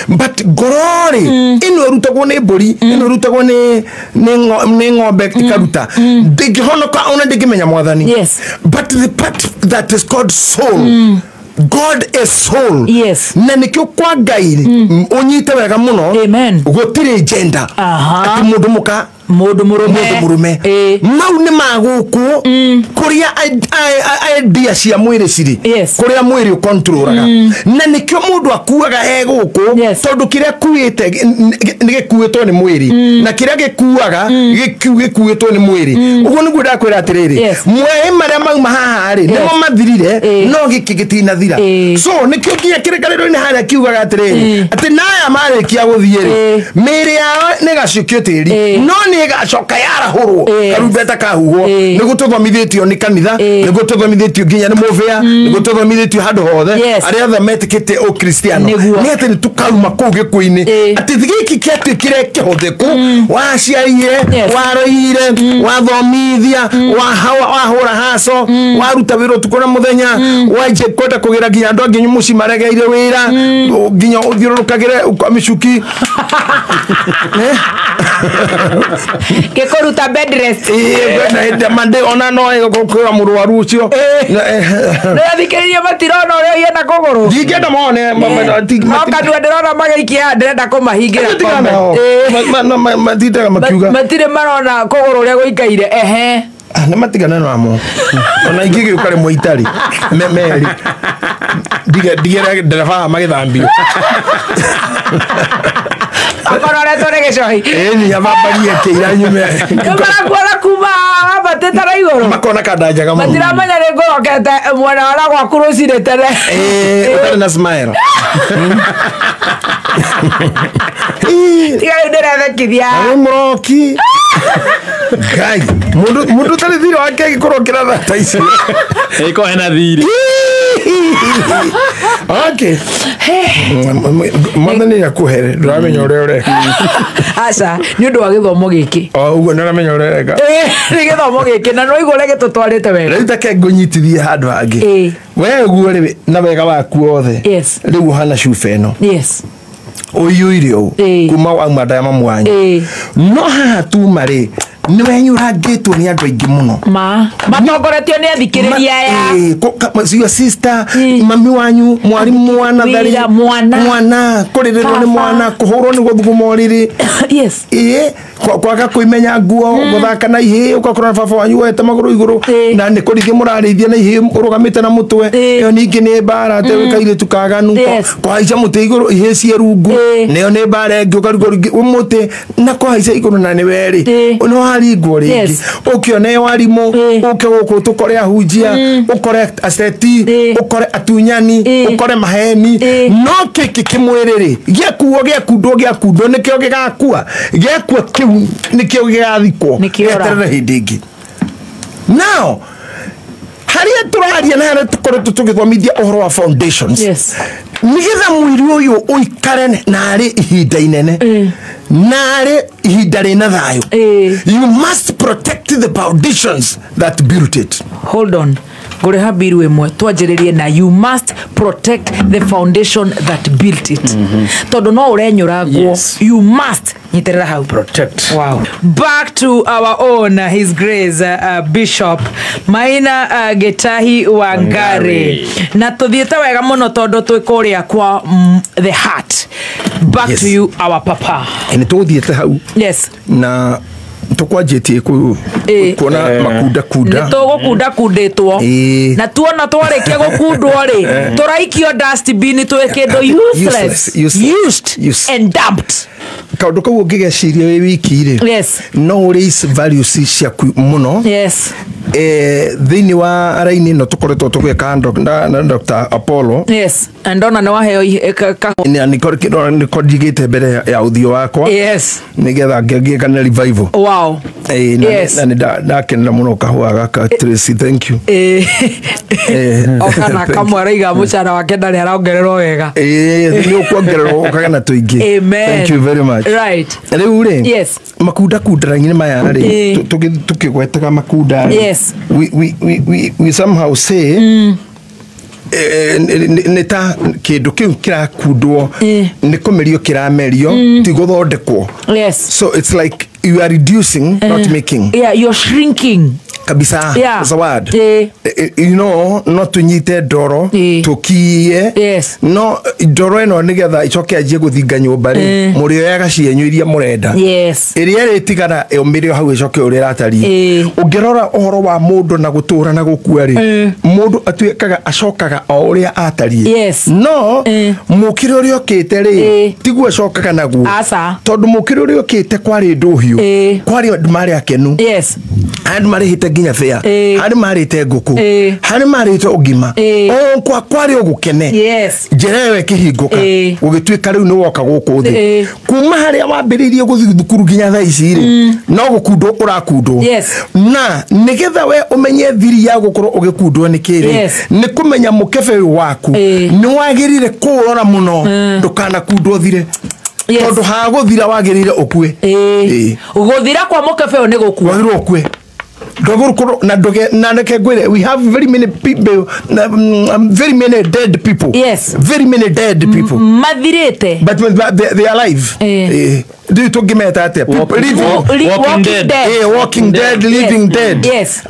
but ngoro rĩ ĩno ĩrutagwo nĩ mbũri ĩno ĩrutagwo nĩ ng'ombe ĩkaruta ndĩngĩhonoka ona ndĩngĩmenya mwathani but the part that is called soul God is soul. Na nikio kwa Ngai unyite wega muno gutiri gender ati mundu muka mundu murume mau ni maguku kuria idea cia mwiri ciri kuria mwiri ukontrolaga na nikio mundu akuaga e guku tondu kiria kuite ni gikuitwo ni mwiri na kiria gikuaga gikuitwo ni mwiri uguo niguo ndakwira atiriri mwei maria mauma haha ri nimo mathirire no giki gitinathira so nikio nginya kirikariro-ini haria kiugaga atiriri ati naya marikia guthie ri miri yao ni gacukio tiri no ni igacoka yarahurwo karumbeta kahuhwo niguo tuthomithitio ni kanitha niguo tuthomithitio nginya ni muvia niguo tuthomithitio handu hothe aria othe metikite ukristiano ni ati tukauma kuu gikuini ati giki kiatuikire kihuthiku waciarire waroire wathomithia wahura haco waruta wira utuku na muthenya waje kwenda kugira nginya andu angi mucii maregeire wira nginya uthiururukagire micuki Gikuruta bed rest mande ona no kwira murwaru ucio Nĩathikĩrĩria matirona ũrĩa ũhiana kũgũrũ ndingĩenda mone no kanua ndĩrona magĩikia ndĩrenda kũmahingĩra matindaga makiuga matirĩ marona kũgũrũ ũrĩa gũikaire ehe nĩ matigana namo ona ingĩgĩũka rĩmwe itarĩ merĩ ndigere ndereba magĩthambio akorwo aretwo nĩ gĩcohi ĩni abambagie kĩira nyume marakuona kuma wambatĩte na igũrũ makona kanda njega mũno matiramenya nĩ ngũrokete mwena wa na gwaku rũcinĩ tene ũtarĩ na smile tiga rĩu ndĩrethekithia nĩ mũroki Ngai mũndũ ũtarĩ thirĩ wake agĩkorwo kĩratha ta icio ĩkorwo hena thirĩ okay mwathani nĩakũhere ndũramenya ũrĩa ũreka aca nĩ ũndũ wa gĩthomo gĩkĩ o ũguo nĩũramenya ũrĩa ũreka nĩ gĩthomo gĩkĩ na no igua ũrĩa gĩtũtwarĩte wega rĩu take ngũnyitithie handũ hangĩ we ũguo rĩ na wega waku wothe rĩu ũhana cuba ĩno Ũiyũire ũũ kuma wauma nda ya mamu wanyu. No haha tuma rĩ nĩ wenyũrangĩtwo nĩ andũ aingĩ mũno. Ma matongoretio nĩ athikĩrĩria aya. Your sister, mami wanyu, mwarimu wa nathari, mwana, kũrĩrĩrwo nĩ mwana, kũhũrwo nĩ gũthuguma ũrĩrĩ. Yes. Kwaga kũimenya nguo, gũthaka na ihĩĩ, ũgakora baba wanyu woete magũrũ igũrũ na nĩ kũrĩithia mũrarĩithia na ihĩĩ ũrũgamĩte na mũtwe. Ĩyo ningĩ nĩ mbara atĩ kairĩtu kaganu kũhaica mũtĩ igũrũ ihĩĩ ciĩ rungu nĩyo nĩ mbara ĩngĩ ũkarigwo mũtĩ na kũhaica igũrũ na nĩ werĩ nĩ waringwo rĩngĩ. Ũkĩone warimũ, ũke gũkũ tũkore ahunjia, ũkore aceti, ũkore atunyani, ũkore maheni. No kĩkĩ kĩmwĩrĩ rĩ gĩakuo gĩakundwo gĩakundwo nĩkĩo gĩgakua gĩakua kĩu nĩkĩo gĩgathikwo gĩeterere hĩndĩ ĩngĩ. Now harĩa tũraria na harĩa tũkoretwo tũgĩthomithia ũhoro wa foundations. Yes. Nĩgetha mwĩrĩ ũyũ ũikare narĩ ihinda inene narĩ ihinda rĩna thayũ, you must protect the foundations that built it. Hold on. Ngũrĩha biru ĩmwe twanjĩrĩrie na you must protect the foundation that built it. Tondũ no ũrenyũrangwo. You must nyitĩrĩra hau. Protect. Wow. Back to our own His Grace Bishop Maina Gitahi Wangari. Na tũthiĩte wega mũno tondũ twĩ kũrĩa kwa the heart. Back to you our papa. Nĩ tũgũthiĩte hau. Yes. Na tukwanjĩtie kuona makunda kunda nĩ tũgũkunda kundĩtwo na tuona twarĩkia gũkundwo rĩ tũraikio dustbin twĩ kĩndũ useless, used and dumped. Kaũndũ kau ũngĩgeciria wĩ wiki rĩ, yes, no ũrĩ values ciaku mũno. Yes. Thĩinĩ wa raini ĩno tũkoretwo tũgĩka na Dr. Apollo. Yes. Ndona nĩ waheo nĩkondigĩte mbere ya ũthiũ wakwa. Yes. Nĩgetha ngĩka na revival. Wow. Yes. Na ndakenera mũno kahũa gaka Tracy, thank you. Okana kamwe araiga mũcara wake ndarĩ araongererwo wega. Nĩ ũkuongererwo ũkagĩa na tũingĩ. Amen. Thank you very much. Right. Rĩu rĩ, yes, makunda kundara-inĩ maya rĩ, tũkĩgwetaga makunda rĩ, yes, we somehow say nĩ ta kĩndũ kĩu kĩrakundwo nĩ kũmerio kĩramerio ti gũthondekwo. Yes. So it's like you are reducing, not making. Yeah, you're shrinking. Kabisa. Yeah. That's a word. You know, no tunyite ndoro tukiye. Yes. No ndoro ĩno nĩgetha icoke anjie gũthinga nyũmba rĩ, mũrĩoyaga cienyu iria mũrenda. Yes. Ĩrĩa ĩrĩtigara ĩũmĩre hau ĩcoke ũrĩa ĩratariĩ. Ũngĩrora ũhoro wa mũndũ na gũtũra na gũkua rĩ, mũndũ atuĩkaga acokaga o ũrĩa atariĩ. Yes. No mũkĩre ũrĩa ũkĩte rĩ, tiguo acokaga naguo. Aca. Tondũ mũkĩre ũrĩa ũkĩte kwarĩ ndũhiũ, kwarĩ andũ marĩ akenu. Yes. Andũ marĩhĩte nginya bĩa, harĩ marĩte ngũkũ, harĩ marĩte ũgima, o kwa kwarĩ ũgũkene. Yes. Njĩra ĩyo ĩkĩhingũka, ũgĩtuĩka rĩu nĩ woka gũkũ thĩ. Kuma harĩa wambĩrĩirie gũthiĩ thukuru nginya thaa ici rĩ, no gũkundwo ũrakundwo. Yes. Na nĩgetha we ũmenye thiri ya gũkorwo ũgĩkundwo nĩ kĩrĩ, nĩ kũmenya mũkebe ũyũ waku nĩ wagĩrĩire kũũrora mũno ndũkanakundwo thire. Tondũ hagũthira wagĩrĩire ũkue. Gũthira kwa mũkebe ũyũ nĩ gũkua. Wagĩrĩirwo ũkue. We have very many people, very many dead people. Yes. Very many dead people. Mathirite. But they are alive. Do you talk about that? Walking dead. Walking dead, living dead. Yes.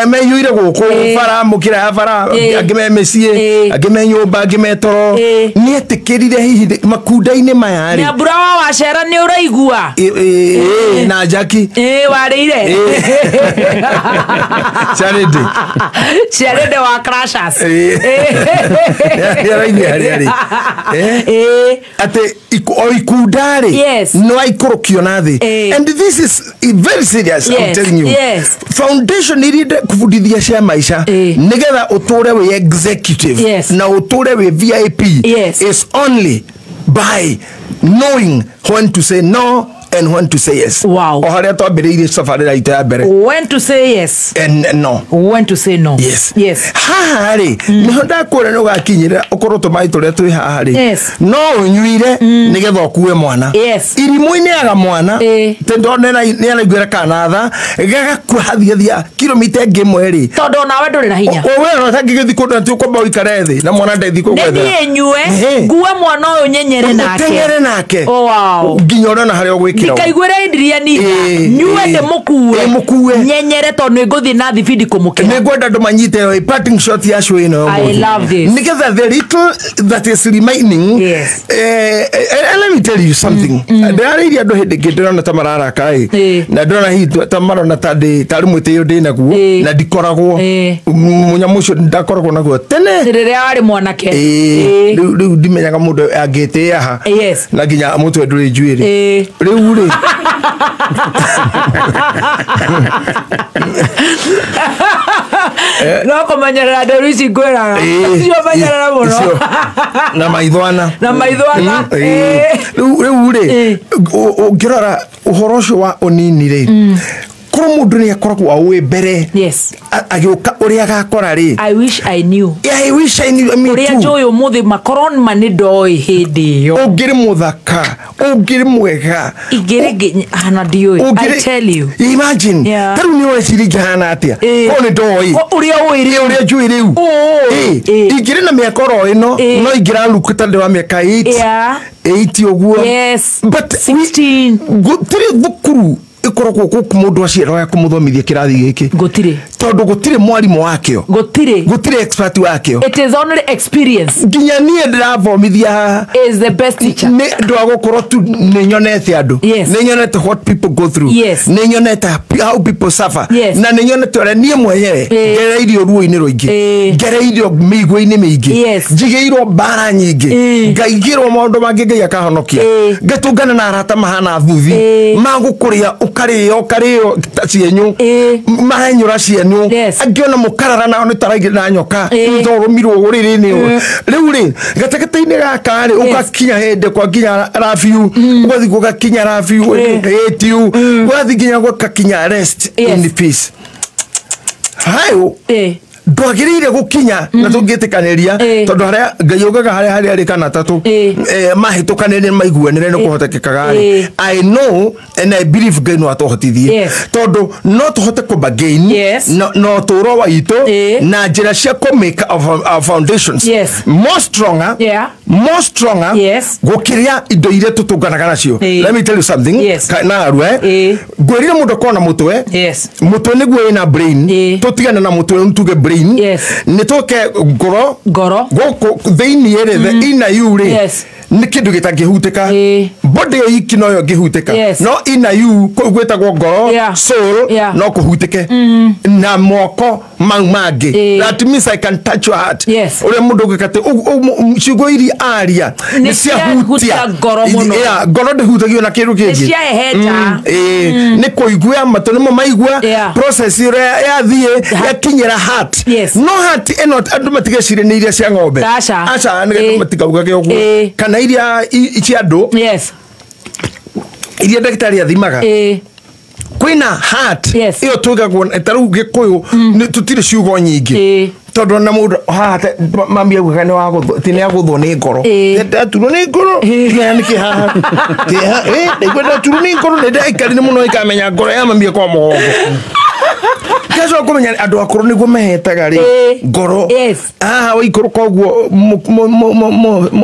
Meyuire gũkũ bara mũkĩra ya bara, angĩ me mĩciĩ, angĩ me nyũmba, angĩ me toro. Nĩ etĩkĩrire hihi makunda-inĩ maya rĩ. Nyambura wa wacera nĩ ũraigua. Na Jackie. Warĩire. Charity. Charity wa Crashers. Nĩ araigua harĩa rĩ. Atĩ o ikunda rĩ, no aikũrũkio na thĩ. And this is very serious. Yes. I'm telling you. Yes. Foundation iria kũbundithia cia maica nĩgetha ũtũre wĩ executive. Yes. Na ũtũre wĩ VIP. Yes. Is only by knowing when to say no And when to say yes. Wow. O harĩa twambĩrĩirie sabarĩ itũ ya mbere. When to say yes. And no. When to say no. Yes. Yes. Haha rĩ, nĩho ndakwĩra nĩ ũgakinyĩra ũkorwo tũmaĩ tũrĩa twĩ haha rĩ. Yes. No ũnyuire nĩgetha ũkue mwana. Yes. Irimũ-inĩ aga mwana. Tondũ nĩ araiguĩra kana tha, gagakua hathiathia kilomita ĩngĩ ĩmwe rĩ. Tondũ onawe ndũrĩ na hinya. We ona ũtangĩgĩthiĩ kũndũ na ti ũkwamba ũikare thĩ na mwana ndethi kũgwethera. Nĩ niĩ nyue, ngue mwana ũyũ nyenyere nake. Ũteng'ere nake. Oh, wow. Nginya ũrona harĩa ũgwĩkĩra. Ndikaiguĩre indiria nina. Nyue ndĩmũkue. Mũkue. Nyenyere tondũ nĩ ngũthiĩ na thibindi kũmũkĩra. Nĩ ngwenda andũ manyite parting shot ya show ĩno. I love this. Nĩgetha the little that is remaining. Yes. Let me tell you something. Ndĩrarĩirie andũ hĩndĩ ĩngĩ ndĩrona ta mararaka ĩ. Na ndĩrona hihi ta marona ta ndĩ tarĩ mwĩtĩo ndĩ naguo na ndikoragwo. Mũnyamũ ũcio ndakoragwo naguo tene. Rĩrĩa warĩ mwanake. Rĩu ndimenyaga mũndũ angĩtĩĩa ha. Yes. Na nginya mũtwe ndũrĩ njuĩrĩ. Rĩu rĩ. No kũmenyerera nderu ici ngwĩraga. Icio menyerera mũno. Na maithwana. Na maithwana. Rĩu rĩ, ũngĩrora ũhoro ũcio wa ũnini rĩ, korwo mũndũ nĩ akoragwo aũĩ mbere. Yes. Agĩũka ũrĩa agakora rĩ. I wish I knew. Yeah, I wish I knew. Me ũrĩa njũĩ ũmũthĩ makorwo ma nĩ ndoĩ hĩndĩ ĩyo. Ũngĩrĩ mũthaka, ũngĩrĩ mwega. Ingĩrĩ hana ndiũĩ. I tell you. Imagine. Yeah. Ta rĩu nĩ ũreciria ingĩhana atĩa? Korwo nĩ ndoĩ. Ũrĩa ũĩ rĩu. Ũrĩa njũĩ rĩu. Ingĩrĩ na mĩaka oro ĩno, no ingĩraruka ta ndĩ wa mĩaka 8. Yeah. 8 ũguo. Yes. But 16. Gũtirĩ thukuru ikoragwo gũkũ mũndũ aciarwo ya kũmũthomithia kĩrathi gĩkĩ. Gũtirĩ. Tondũ gũtirĩ mwarimũ wakĩo. Gũtirĩ. Gũtirĩ expert wakĩo. It is only experience. Nginya niĩ ndĩrathomithia is the best teacher. Nĩ ndũ wa gũkorwo tu nĩ nyonete andũ. Yes. Nĩ nyonete what people go through. Yes. Nĩ nyonete how people suffer. Yes. Na nĩ nyonete ũrĩa niĩ mwenyewe ngereirio ruo-inĩ rũingĩ. Ngereirio mĩigua-inĩ mĩingĩ. Yes. Njigĩirwo mbara nyingĩ. Ngaigĩrwo maũndũ mangĩ Ngai akahonokia. Ngatũngana na arata mahana thuthi. Magũkũrĩa ũkarĩo ũkarĩo ta cienyũ. Marenyũra cienyũ. Angĩ ona mũkarara nao nĩ taraigĩra na nyoka. Tũrũmirwo ũrĩrĩ-inĩ. Rĩu rĩ, gatagatĩ-inĩ gaka rĩ, ũgakinya hĩndĩ kwa nginya rabiu, ũgathiĩ gũgakinya rabiu, hate you, ũgathiĩ nginya gũgakinya rest in peace. Hayo, ndwagĩrĩire gũkinya na tũngĩtĩkanĩria tondũ harĩa Ngai augaga harĩa harĩa arĩ kana tatũ mahĩtũkanĩre maiguanĩre nĩ kũhotekekaga rĩ. I know and I believe Ngai no atũhotithie tondũ no tũhote kũbargain na ũtũũro waitũ na njĩra cia kũ make our foundations more stronger, more stronger gũkĩria indo iria tũtũnganaga nacio. Let me tell you something. Na arue ngwĩrire mũndũ akorwo na mũtwe. Mũtwe nĩguo wĩna brain. Tũtigane na mũtwe tuge brain. Yes. Nĩ tũke ngoro ngoro gũkũ thĩinĩ rĩ, the inner you rĩ, nĩ kĩndũ gĩtangĩhutĩka. Body ĩyo iki noyo ĩngĩhutĩka. No inner you kũu gwĩtagwo ngoro, soul, no kũhutĩke na moko mau mangĩ. That means I can touch your heart. Ũrĩa mũndũ ũngĩka atĩ ciugo iria aria nĩ ciahutia ngoro mũno. Ngoro ndĩhutagio na kĩndũ kĩngĩ. Nĩ ciaheheta. Nĩ kũigua matũ nĩmo maigua process ĩrĩa yathiĩ yakinyĩra heart. No heart ĩno andũ matigecirie nĩ iria cia ng'ombe. Aca nĩgetha matikaugage ũguo. Kana iria cia andũ. Iria ndagĩtarĩ athimaga. Kwĩna heart ĩyo tũigagwo ta rĩu Gĩkũyũ tũtirĩ ciugo nyingĩ. Tondũ na mũndũ haha mami augaga nĩ wagũthwo, ti nĩ agũthwo nĩ ngoro. Ndaturwo nĩ ngoro. Tiga nĩkĩ haha. Ndaigua ndaturwo nĩ ngoro, nĩ ndaikarire mũno ikamenya ngoro ya mami ĩkorwo mũgongo. Ngacoka kũmenya andũ akũrũ nĩguo mehetaga rĩ ngoro. Haha waikũrũka ũguo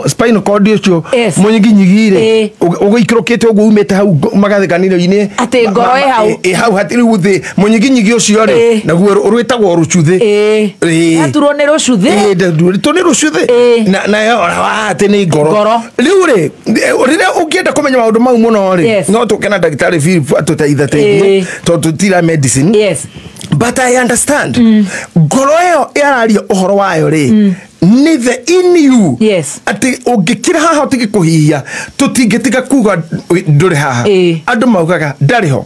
spinal cord ũcio mũnyiginyigi rĩ, ũgũikũrũkĩte ũguo umĩte hau magathĩkanĩrio-inĩ. Atĩ ngoro ĩ hau. Ĩ hau hatirĩ rĩu thĩ mũnyiginyigi ũcio rĩ, naguo rwĩtagwo rũcuthĩ. Ndaturwo nĩ rũcuthĩ. Ndaturwo nĩ rũcuthĩ. Nayo atĩ nĩ ngoro. Rĩu rĩ, rĩrĩa ũngĩenda kũmenya maũndũ mau mũno rĩ, no tũke na ndagĩtarĩ Philip atũteithateithie tondũ tũtira medicine. But I understand. Ngoro ĩyo ĩraria ũhoro wayo rĩ, nĩ the in you. Atĩ ũngĩkira haha ũtige kũhihia, tũtingĩtiga kuga ndũrĩ haha. Andũ maugaga ndarĩ ho.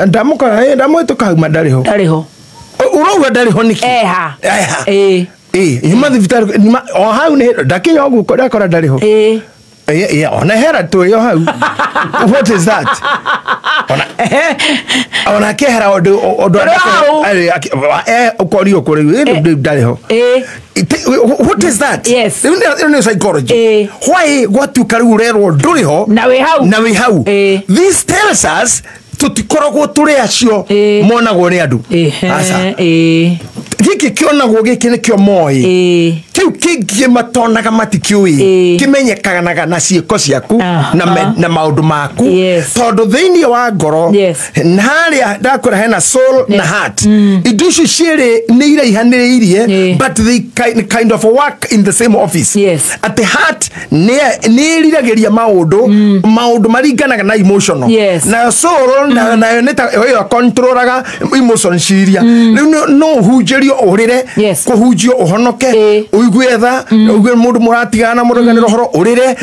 Ndamũkora, ndamũhĩtũka hau ma ndarĩ ho. Ndarĩ ho. Ũrauga ndarĩ ho nĩkĩ? Eha. Eha. Nyuma thibitarĩ, o hau nĩ ndakinya ũguo ndakora ndarĩ ho. Yeah, ona Herod twĩ hau. What is that? Ona kehera ũndũ ũkorio kũrĩ ndarĩ ho. What is that? Yes. Nĩ psychology. Why gwatuĩka rĩu ũrerwo ndũrĩ ho na wĩ hau? Na wĩ hau. This tells us tũtikoragwo tũrĩ acio monagwo nĩ andũ. Aca. Gĩkĩ kĩonagwo gĩkĩ nĩkĩo moĩ. Kĩu kĩngĩ matonaga matikĩũĩ. Kĩmenyekanaga na ciĩko ciaku na maũndũ maku. Tondũ thĩinĩ wa ngoro harĩa ndakwĩra hena soul na heart. Indo icio cierĩ nĩ iraihanĩrĩirie, but they kind of work in the same office. Atĩ heart nĩ ĩriragĩria maũndũ maringanaga na emotional. Nayo soul nayo nĩ ta ĩyo controlaga emotion ciria. Rĩu no ũhunjĩrio ũrĩre, kũhunjio ũhonoke, ũigue tha, ũigue mũndũ mũratigana mũreganĩra ũhoro ũrĩre.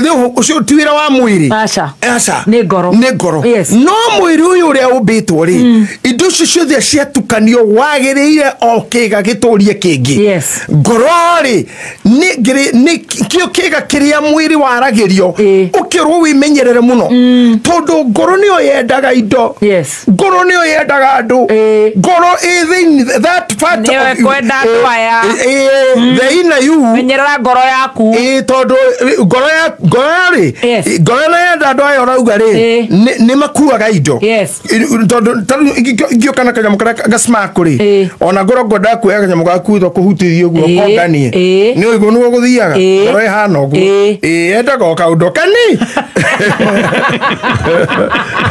Rĩu ũcio ti wĩra wa mwĩrĩ. Aca. Nĩ ngoro. Nĩ ngoro. No mwĩrĩ ũyũ ũrĩa ũmbĩtwo rĩ, indo icio ciothe ciatukanio wagĩrĩire o kĩga gĩtũrie kĩngĩ. Ngoro rĩ, nĩ kĩo kĩga kĩrĩa mwĩrĩ waragĩrio, ũkĩrwo wĩmenyerere mũno. Tondũ ngoro nĩyo yendaga indo. Ngoro nĩyo yendaga andũ. Ngoro ĩ thĩinĩ, that part of you. Kwenda andũ aya. The inner you. Menyerera ngoro yaku. Tondũ ngoro rĩ, ngoro na yenda andũ aya ũrauga rĩ, nĩ makuaga indo. Tondũ ingĩũka na kanyamũ karĩa gasmack rĩ, ona ngoro ngwendaga kuoya kanyamũ gaku to kũhutithia ũguo konganie. Nĩ ũguo nĩguo gũthiaga. Ngoro ĩhana ũguo. Yendaga o kaũndũ kani.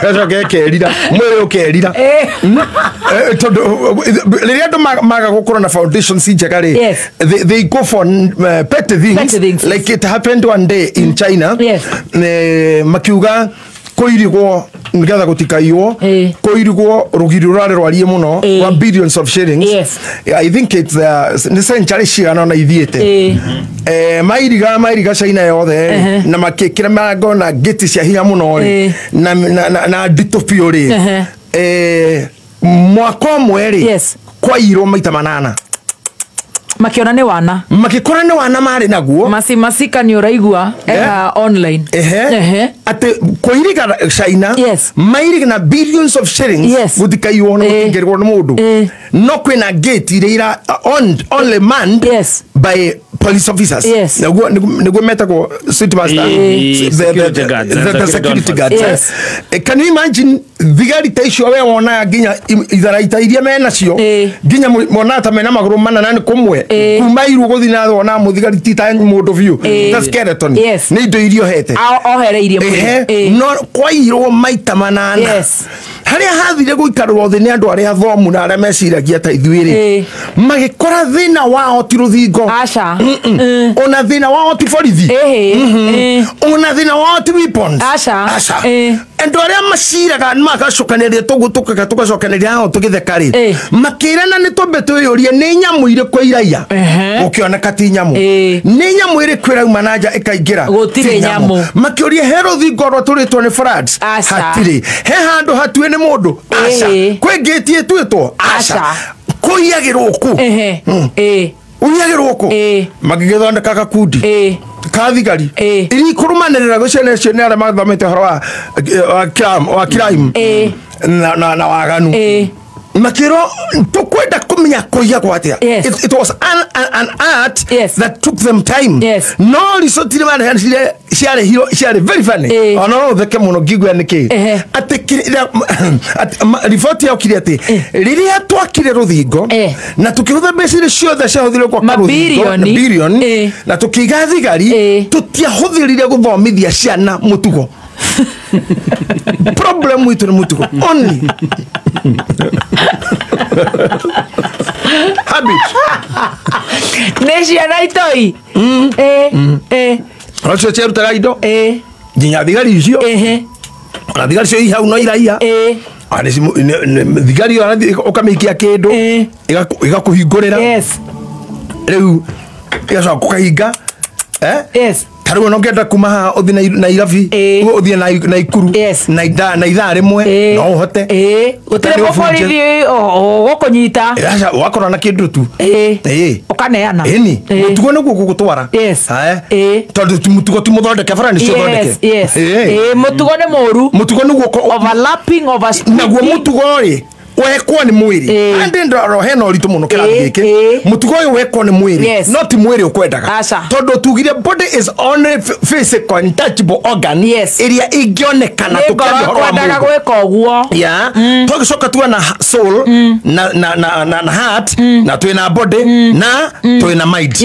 Gacoka ĩkerira, mwĩrĩ ũkerira. Tondũ rĩrĩa andũ maga gũkorwo na foundations njega rĩ, they go for petty things, like it happened one day in China. Makiuga kũirigwo nĩgetha gũtikaiywo, kũirigwo rũgiri rũrarĩ rwarie mũno rwa billions of shillings. I think it's nĩ century cigana ona ithiĩte. Mairiga China yothe na makĩkĩra mĩrango na gate cia hinya mũno rĩ, na nditũ biũ rĩ, mwaka ũmwe rĩ kwairwo maita manana. Makiona nĩ wana. Makĩkora nĩ wana marĩ naguo. Masika nĩ ũraigua online. Atĩ kũiriga China, mairiga na billions of shillings, gũtikaiywo na gũtingĩrwo nĩ mũndũ. No kwĩna gate iria ira only manned by police officers. Nĩguo metagwo street master, the security guards. Can you imagine thigari ta icio we wonaga nginya itharaita iria menacio, nginya monaga ta mena magũrũ mana na nĩ kũmwe kuma iru gũthiĩ na thĩ wonaga mũthigari ti ta mũndũ biũ, ta skeleton. Nĩ indo iria ohete ohereirie mwĩrĩ. No kwairwo maita manana. Harĩa hathire gũikarwo thĩ nĩ andũ arĩa athomu na arĩa meciragia ta ithuĩ rĩ, magĩkora thĩna wao ti rũthingo. Ona thĩna wao ti borithi. Ona thĩna wao ti weapons. Aca. Andũ arĩa maciraga magacokanĩria tũgacokanĩria hao tũgĩtheka rĩ, makĩrana nĩ twambe twĩyũrie nĩ nyamũ irĩkũ iraiya. Gũkĩoneka ti nyamũ. Nĩ nyamũ ĩrĩkũ ĩrauma na nja ĩkaingĩra? Gũtirĩ nyamũ. Makĩũria he rũthingo rwatũrĩtwo nĩ floods? Hatirĩ. He handũ hatue nĩ mũndũ? Aca. Kwĩ ngĩti ĩtuĩtwo? Aca. Kũiyagĩrwo kũ? Ũiyagĩrwo kũ? Magĩgĩthondeka gakundi ka thigari iria ikũrũmanĩrĩra gwĩ ciana icio nĩ arĩa mathomete ũhoro wa crime na waganu. Makĩrwo tũkwenda kũmenya kũiyagwo atĩa. It was an art that took them time. No result iria marehanire ciarĩ very funny. Ona no ũtheke mũno ngĩigua nĩkĩ. Atĩ riboti yokire atĩ rĩrĩa twakire rũthingo na tũkĩhũthĩra mbeca iria ciothe ciahũthĩrirwo gwaka rũthingo na billion na tũkĩiga thigari, tũtiahũthĩrire gũthomithia ciana mũtugo. Problem witũ nĩ mũtugo only. Habit. Nĩ ciana itoi. Acio ciarutaga indo nginya thigari icio. Ona thigari icio i hau no iraiya. Thigari ũkamĩikia kĩndũ ĩgakũhingũrĩra. Rĩu ĩgacoka kũkahinga. Tarĩu ona ũngĩenda kuma haha ũthiĩ Nairobi, ũthiĩ Naikuru na ithaa rĩmwe, no ũhote. Gũtirĩ mũborithi ũgũkũnyita. Aca, wakorwo na kĩndũ tu. Ũkaneana. Ĩni, mũtugo nĩguo ũgũgũtwara. Tondũ mũtugo ti mũthondeke, bara nĩcio thondeke. Mũtugo nĩ mũru. Mũtugo nĩguo overlapping, oversplitting. Naguo mũtugo rĩ, wekwo nĩ mwĩrĩ. Andĩ ndoro hena ũritũ mũno kĩrathi gĩkĩ. Mũtugo ũyũ wekwo nĩ mwĩrĩ, no ti mwĩrĩ ũkwendaga. Tondũ tugire body is only physical and touchable organ ĩrĩa ĩngĩonekana tũkĩaria ũhoro wa mũndũ. Gwĩka ũguo. Tũgĩcoka tuona soul na heart na twĩna body na twĩna mind.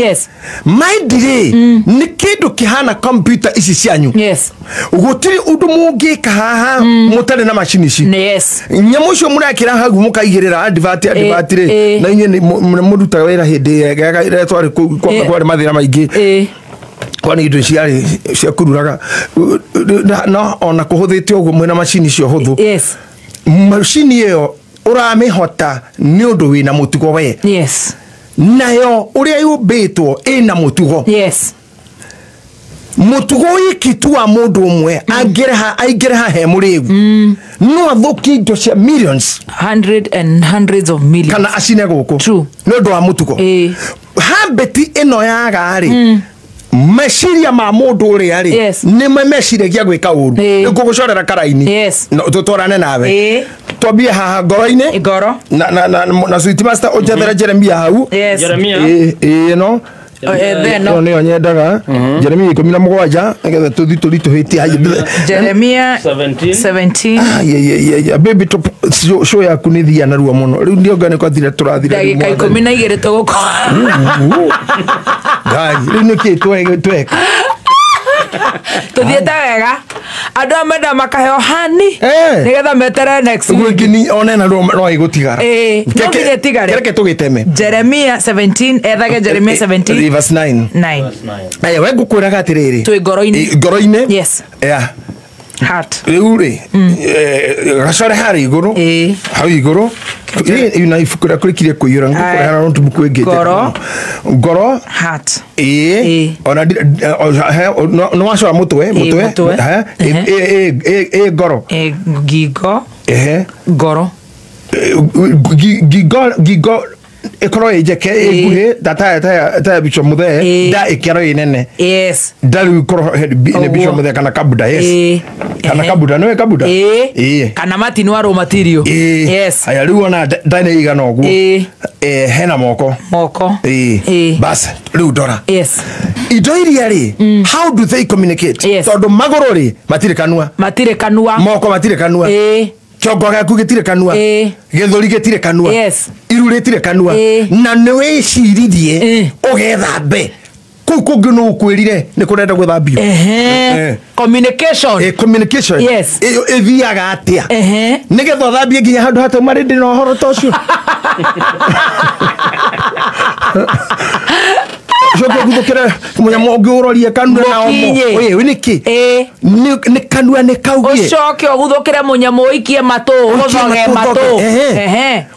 Mind rĩ nĩ kĩndũ kĩhana computer ici cianyu. Gũtirĩ ũndũ mũngĩka haha mũtarĩ na macini ici. Nyamũ icio mũrekĩra hau mũkaigĩrĩra advert rĩ, na inyuĩ nĩ mũrutaga wĩra hĩndĩ ĩrĩa twarĩ kũu kwarĩ mathĩna maingĩ. Kwani indo ciarĩ cia kururaga, no ona kũhũthĩte ũguo mwĩna macini icio hũthũ. Macini ĩyo ũramĩhota nĩ ũndũ wĩna mũtugo we. Nayo ũrĩa yũmbĩtwo ĩna mũtugo. Mũtugo wiki tu wa mũndũ ũmwe aingĩreha he mũrĩu, no athũkie indo cia millions, hundreds and hundreds of millions, kana acine gũkũ nĩ ũndũ wa mũtugo. Habit ĩno yaga rĩ, meciria ma mũndũ ũrĩa rĩ nĩmo meciragia gwĩka ũru. Ngũgũcorera karaini tũtwarane nawe. Twambie haha ngoro-inĩ. Ngoro. Na sweet master ũnjethere Jeremia hau. Ĩno ĩyo nĩyo nyendaga. Jeremia 17 nĩgetha tũthiĩ tũritũhĩtie. Jeremia 17. Baby top show yaku nĩ thia narua mũno. Rĩu ndionga nĩ kwathira tũrathira. Ndagĩka 12 tũgũkorwo. Ngai, rĩu nĩkĩ tweka? Tũthiĩte wega. Andũ aya menda makaheo hani nĩgetha meterere next week. One na no ĩgũtigara. No nginya ĩtigare. Reke tũgĩteme. Jeremia 17, ethage Jeremia 17 verse 9. Aya, we ngũkwĩraga atĩrĩrĩ. Twĩ ngoro-inĩ. Ngoro-inĩ. Yes. Heart. Rĩu rĩ, gacore harĩa igũrũ. Hau igũrũ. Na ibuku rĩaku rĩkirie kũiyũra, ngũkũrehera notebook ĩngĩ. Ngoro. Ngoro. Heart. Ona nĩ wacora mũtwe, mũtwe. Ngoro. Ngingo. Ngoro. Ngingo ĩkorwo ĩ njeke, ĩ nguhĩ, ta Bishop Muthee, nda ĩkĩarwo ĩ nene. Nda rĩu ĩkorwo nĩ Bishop Muthee kana Kabuda, yes. Kana Kabuda, nĩwe Kabuda? Kana Martin wa raw material. Aya, rĩu ona nda nĩ ĩigana ũguo. Hena moko. Moko. Bas, rĩu ndora. Indo iria rĩ, how do they communicate? Tondũ magũrũ rĩ, matirĩ kanua. Matirĩ kanua. Moko matirĩ kanua. Kĩongo gĩaku gĩtirĩ kanua. Gĩthũri gĩtirĩ kanua. Iru rĩtirĩ kanua. Na nĩ wĩciririe ũgethambe. Kũu kũngĩ nũ ũkwĩrire nĩ kũrenda gwĩthambio. Communication. Communication. Ĩthiaga atĩa? Nĩgetha ũthambie nginya handũ hatauma rĩndĩ na ũhoro ta ũcio. Coke ũguthũkĩre mũnyamũ ũngĩ ũrorie kanua na omo. Ĩ nĩkĩ? Nĩ kanua nĩ kaugie. Ũcoke ũguthũkĩre mũnyamũ ũikie matũ, ũthoge matũ.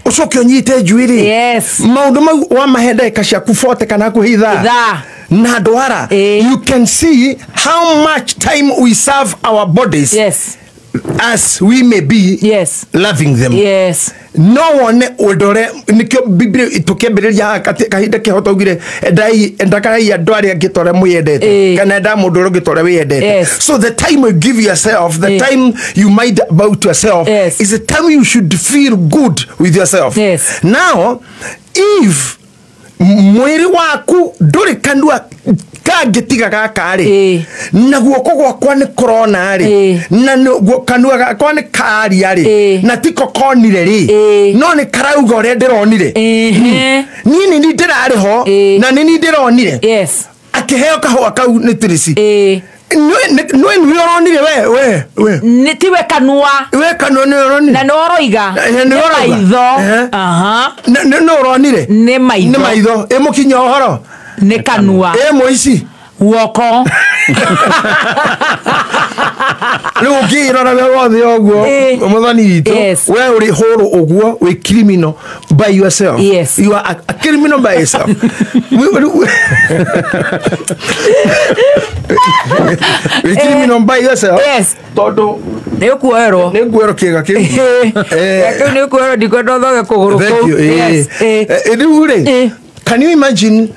Ũcoke ũnyite njuĩrĩ. Maũndũ mau wamahe ndagĩka ciaku 40 kana hakuhĩ ithaa. Na ndwara. You can see how much time we serve our bodies. As we may be loving them. No wone ũndore nĩkĩo Biblia tũkĩambĩrĩria kahinda kĩho twaugire endakarai andũ arĩa angĩ ta ũrĩa mwĩyendete, kana enda mũndũ ũrĩa ũngĩ ta ũrĩa wĩyendete. So the time you give yourself, the time you mind about yourself, is the time you should feel good with yourself. Now, if mwĩrĩ waku ndũrĩ kanua kangĩtiga gaka rĩ, na guoko gwakwa nĩ kũrona rĩ, na kanua gakwa nĩ karia rĩ, na tiko konire rĩ, no nĩ karauga ũrĩa ndĩronire. Niĩ nĩ niĩ ndĩrarĩ ho, na nĩ niĩ ndĩronire. Akĩheo kahũa kau nĩ Tracy. Nĩ nĩ ũronire we. Nĩ tiwe kanua. We kanua nĩ ũronire. Na nĩ ũroiga. Nĩ maitho. Nĩ ũronire. Nĩ maitho. Nĩ maitho. Ĩ mũkinya ũhoro. Nĩ kanua. Ĩ mũici. Guoko. Rĩu ũngĩrora we wothe ũguo mũthoni witũ, we ũrĩ hũrũ ũguo wĩ criminal by yourself. Yes. You are a criminal by yourself. Wĩ criminal by yourself. Yes. Tondũ nĩ ũkuoerwo. Nĩ nguoerwo kĩga kĩu. Kĩu nĩ ũkuoerwo, ndikwenda ũthoge kũgũrũ Thank kũu. you. Yes. Rĩu rĩ, can you imagine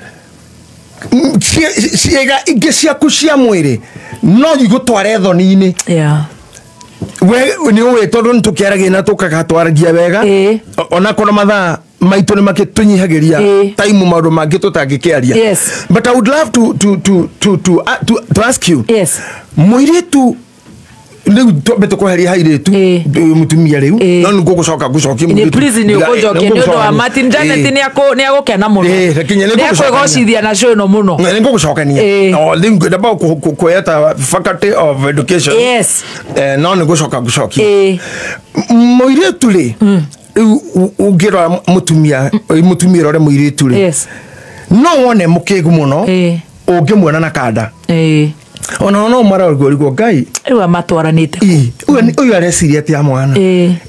ciĩga ingĩ ciaku cia mwĩrĩ no igũtware thoni-inĩ? Yeah. We nĩ ũĩ tondũ nĩ tũkĩaragia na tũkagatwaragia wega, onakorwo mathaa maitũ nĩ makĩtũnyihagĩria time maũndũ mangĩ tũtangĩkĩaria. Yes. But I would love to ask you. Yes. Mũirĩtu rĩu twambe tũkweheria hairĩtu mũtumia rĩu, no nĩ ngũgũcoka ngũcokie Nĩ mũirĩtu. please nĩ ũkũnjokia nĩ ũndũ wa Martin Janet, nĩ agũkena mũno. Nginya nĩ Nĩ ngũgũcokania. akwĩgocithia na show ĩno mũno. Nĩ ngũgũcokania. No rĩu ngwenda kuoya ta faculty of education. Yes. No nĩ ngũcoka ngũcokie. Mũirĩtu rĩ, rĩu ũngĩrora mũtumia, mũtumia ũrore mũirĩtu rĩ, Yes. no wone mũkĩgu mũno ũngĩmuona na kanda. Ona no marorwo Ngai. Rĩu amatwaranĩte. Ũyũ areciria atĩa mwana?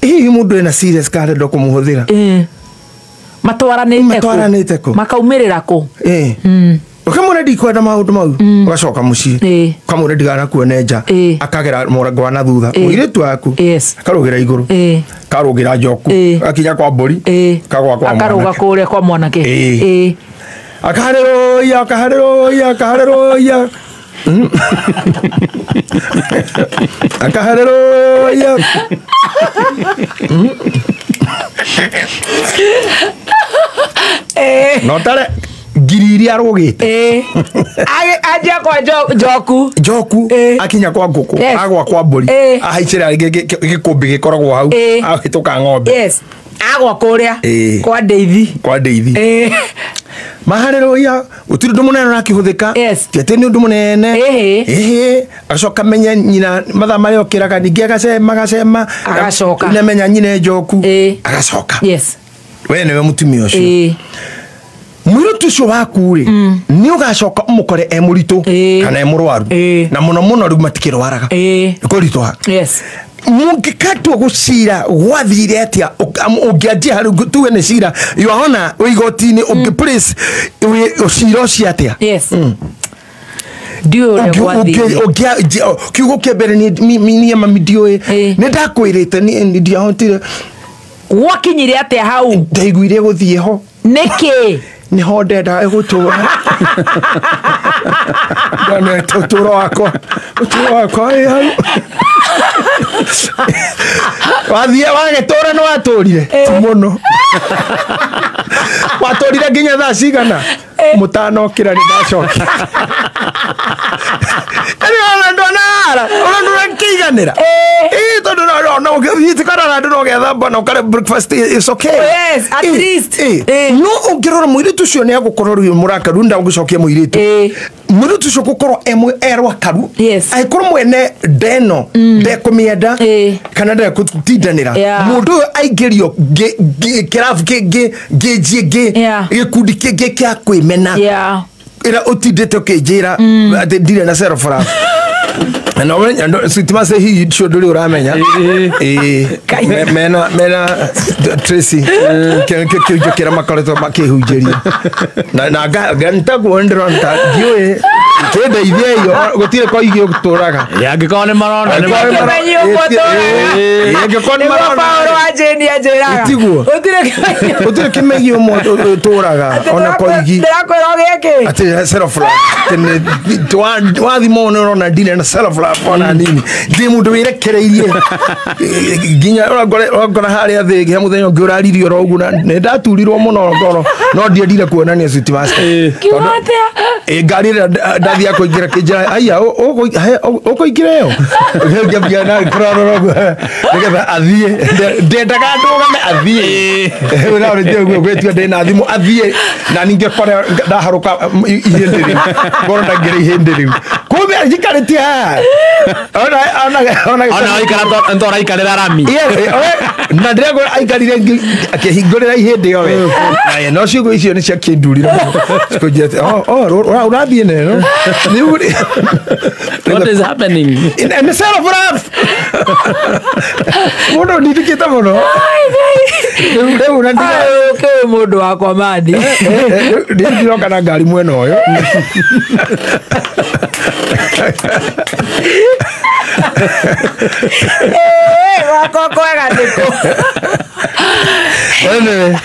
Hihi mũndũ ena serious kana arenda kũmũhũthĩra? Matwaranĩte kũ? Matwaranĩte kũ? Makaumĩrĩra kũ? Ũkamwĩra ndikwenda maũndũ mau, ũgacoka mũciĩ, ũkamwĩra ndiganakuone nja, akagera mũrango wa na thutha, mũirĩtu waku Yes. akarũgĩra igũrũ, karũgĩra njoku, akinya kwa mbũri, kagwa kwa Akarũga mwanake. kũrĩa kwa mwanake. Akaharĩrũia, akaharĩrũia, akaharĩrũia. Akaharĩrũia. No tare ngiri iria arũgĩte. Anjia kwa njoku. Njoku, akinya kwa ngũkũ, Yes. agwa kwa mbũri, ahaicĩra gĩkũmbĩ gĩkoragwo hau, ahĩtũka ng'ombe. Yes. Agwa kũrĩa kwa ndeithi. Kwa ndeithi. Maharĩrũia, gũtirĩ ũndũ mũnene ũrakĩhũthĩka. Yes. Ti atĩ nĩ ũndũ mũnene. Agacoka menye nyina mathaa marĩa okĩraga, ningĩ agacema, agacema. Agacoka. Nĩamenya nyina e njoku. Agacoka. Yes. We nĩwe mũtumia ũcio. Mũirĩtu ũcio waku rĩ, nĩ ũgacoka ũmũkore e mũritũ kana e mũrwaru. Na mũno mũno rĩu matikĩrwaraga. Nĩ kũritũha. Yes. Mũngĩkatua gũcira gwathire atĩa? Ũngĩanjia harĩ tuge nĩ cira yohana wĩ igoti-inĩ, ũngĩ place ũcira ũcio atĩa? Yes. Ndiũĩ ũrĩa gwathire. Kiugo kĩa mbere niĩ mami ndiũĩ. Nĩ ndakwĩrĩte, niĩ ndiahotire. Gwakinyire atĩa hau? Ndaiguire gũthiĩ ho. Nĩkĩ? Nĩho ndendaga gũtũra. Ndonete ũtũro wakwa. Ũtũro wakwa wĩ hau. Wathiĩ wagĩtũra nĩ watũrire? Ti mũno. Watũrire nginya thaa cigana? Mũtanokĩra nĩ ndacokire. Yaani ona ndonara, ona ndũrakĩiganĩra. Tondũ no, no, ũgĩthiĩ karara andũ no ũgethamba na ũkarĩa breakfast, it's okay. Yes, at least. No ũngĩrora mũirĩtu ũcio nĩ egũkorwo rĩu mũrakaru, ndagũcokia mũirĩtu. Mũirĩtu ũcio gũkorwo e rwakaru. Yes. Angĩkorwo mwene ndeno, ndekũmĩenda, kana ndekũtindanĩra. Yeah. Mũndũ ũyũ aingĩrio kĩrabu kĩngĩ, ngĩnji ĩngĩ, Yeah. gĩkundi kĩngĩ kĩa kwĩmena. Yeah. Ĩrĩa ũtindĩte ũkĩnjĩra atĩ ndirĩ na self love. Na we, ndo, sitima se hihi cio ndũrĩ ũramenya. Mena Tracy, kĩu kĩrĩa makoretwo makĩhunjĩria. Na nĩtaguo ndĩrona ta ndiũĩ, kĩndeithie iyo, gũtirĩ koigi ũtũraga. Angĩkorwo nĩ marona, nĩ Angĩkorwo nĩ marona. Kĩmenyi ũmwe ũtũraga. Angĩkorwo nĩ Nĩguo marona. Paul wa Jane anjĩraga. Tiguo. Gũtirĩ kĩmenyi. Gũtirĩ kĩmenyi ũmwe ũtũraga, Atĩ ona koigi. ndĩrakwĩra ũgĩe kĩ? Atĩ self love. Atĩ nĩ, wathima ũũ nĩ ũrona ndirĩ na self love ona nini. Ndĩ mũndũ wĩrekereirie. Nginya ũrangora harĩa thĩ, he mũthenya ũngĩ ũraririe oro ũguo na nĩ ndaturirwo mũno ngoro, no ndiendire kuonania Sweet Master. Kiuga atĩa? Ngari ĩrĩa ndathiaga kũingĩra kĩnjĩra, aya, ũkũingĩra ĩyo? Ngĩambia na kũrorora ũguo, nĩgetha athiĩ. Ndendaga ndũgame athiĩ. Rĩu no rĩngĩ ũguo gwĩtua ndĩna thimũ athiĩ, na ningĩ kore ndaharũka, ihĩndĩ rĩu. Ngoro ndaingĩra ihĩndĩ rĩu. Kumbe njikarĩtie haha. Ona Ona waikara ntoraikarĩra rami. Na ndĩragwĩra aikarire akĩhingũrĩra ihĩndĩ yo we. Na no ciugo icio nĩ ciakĩndurire mũno. Cikũnjĩra atĩ, oh, ũrathiĩ neno. What is happening? Nĩ self love. Mũndũ ndindĩkĩte mũno. Rĩu na Kĩ mũndũ wakwa mani. Ndiroka na ngari mwena ũyũ. Gwakwa kwega nĩkũ? Anyway,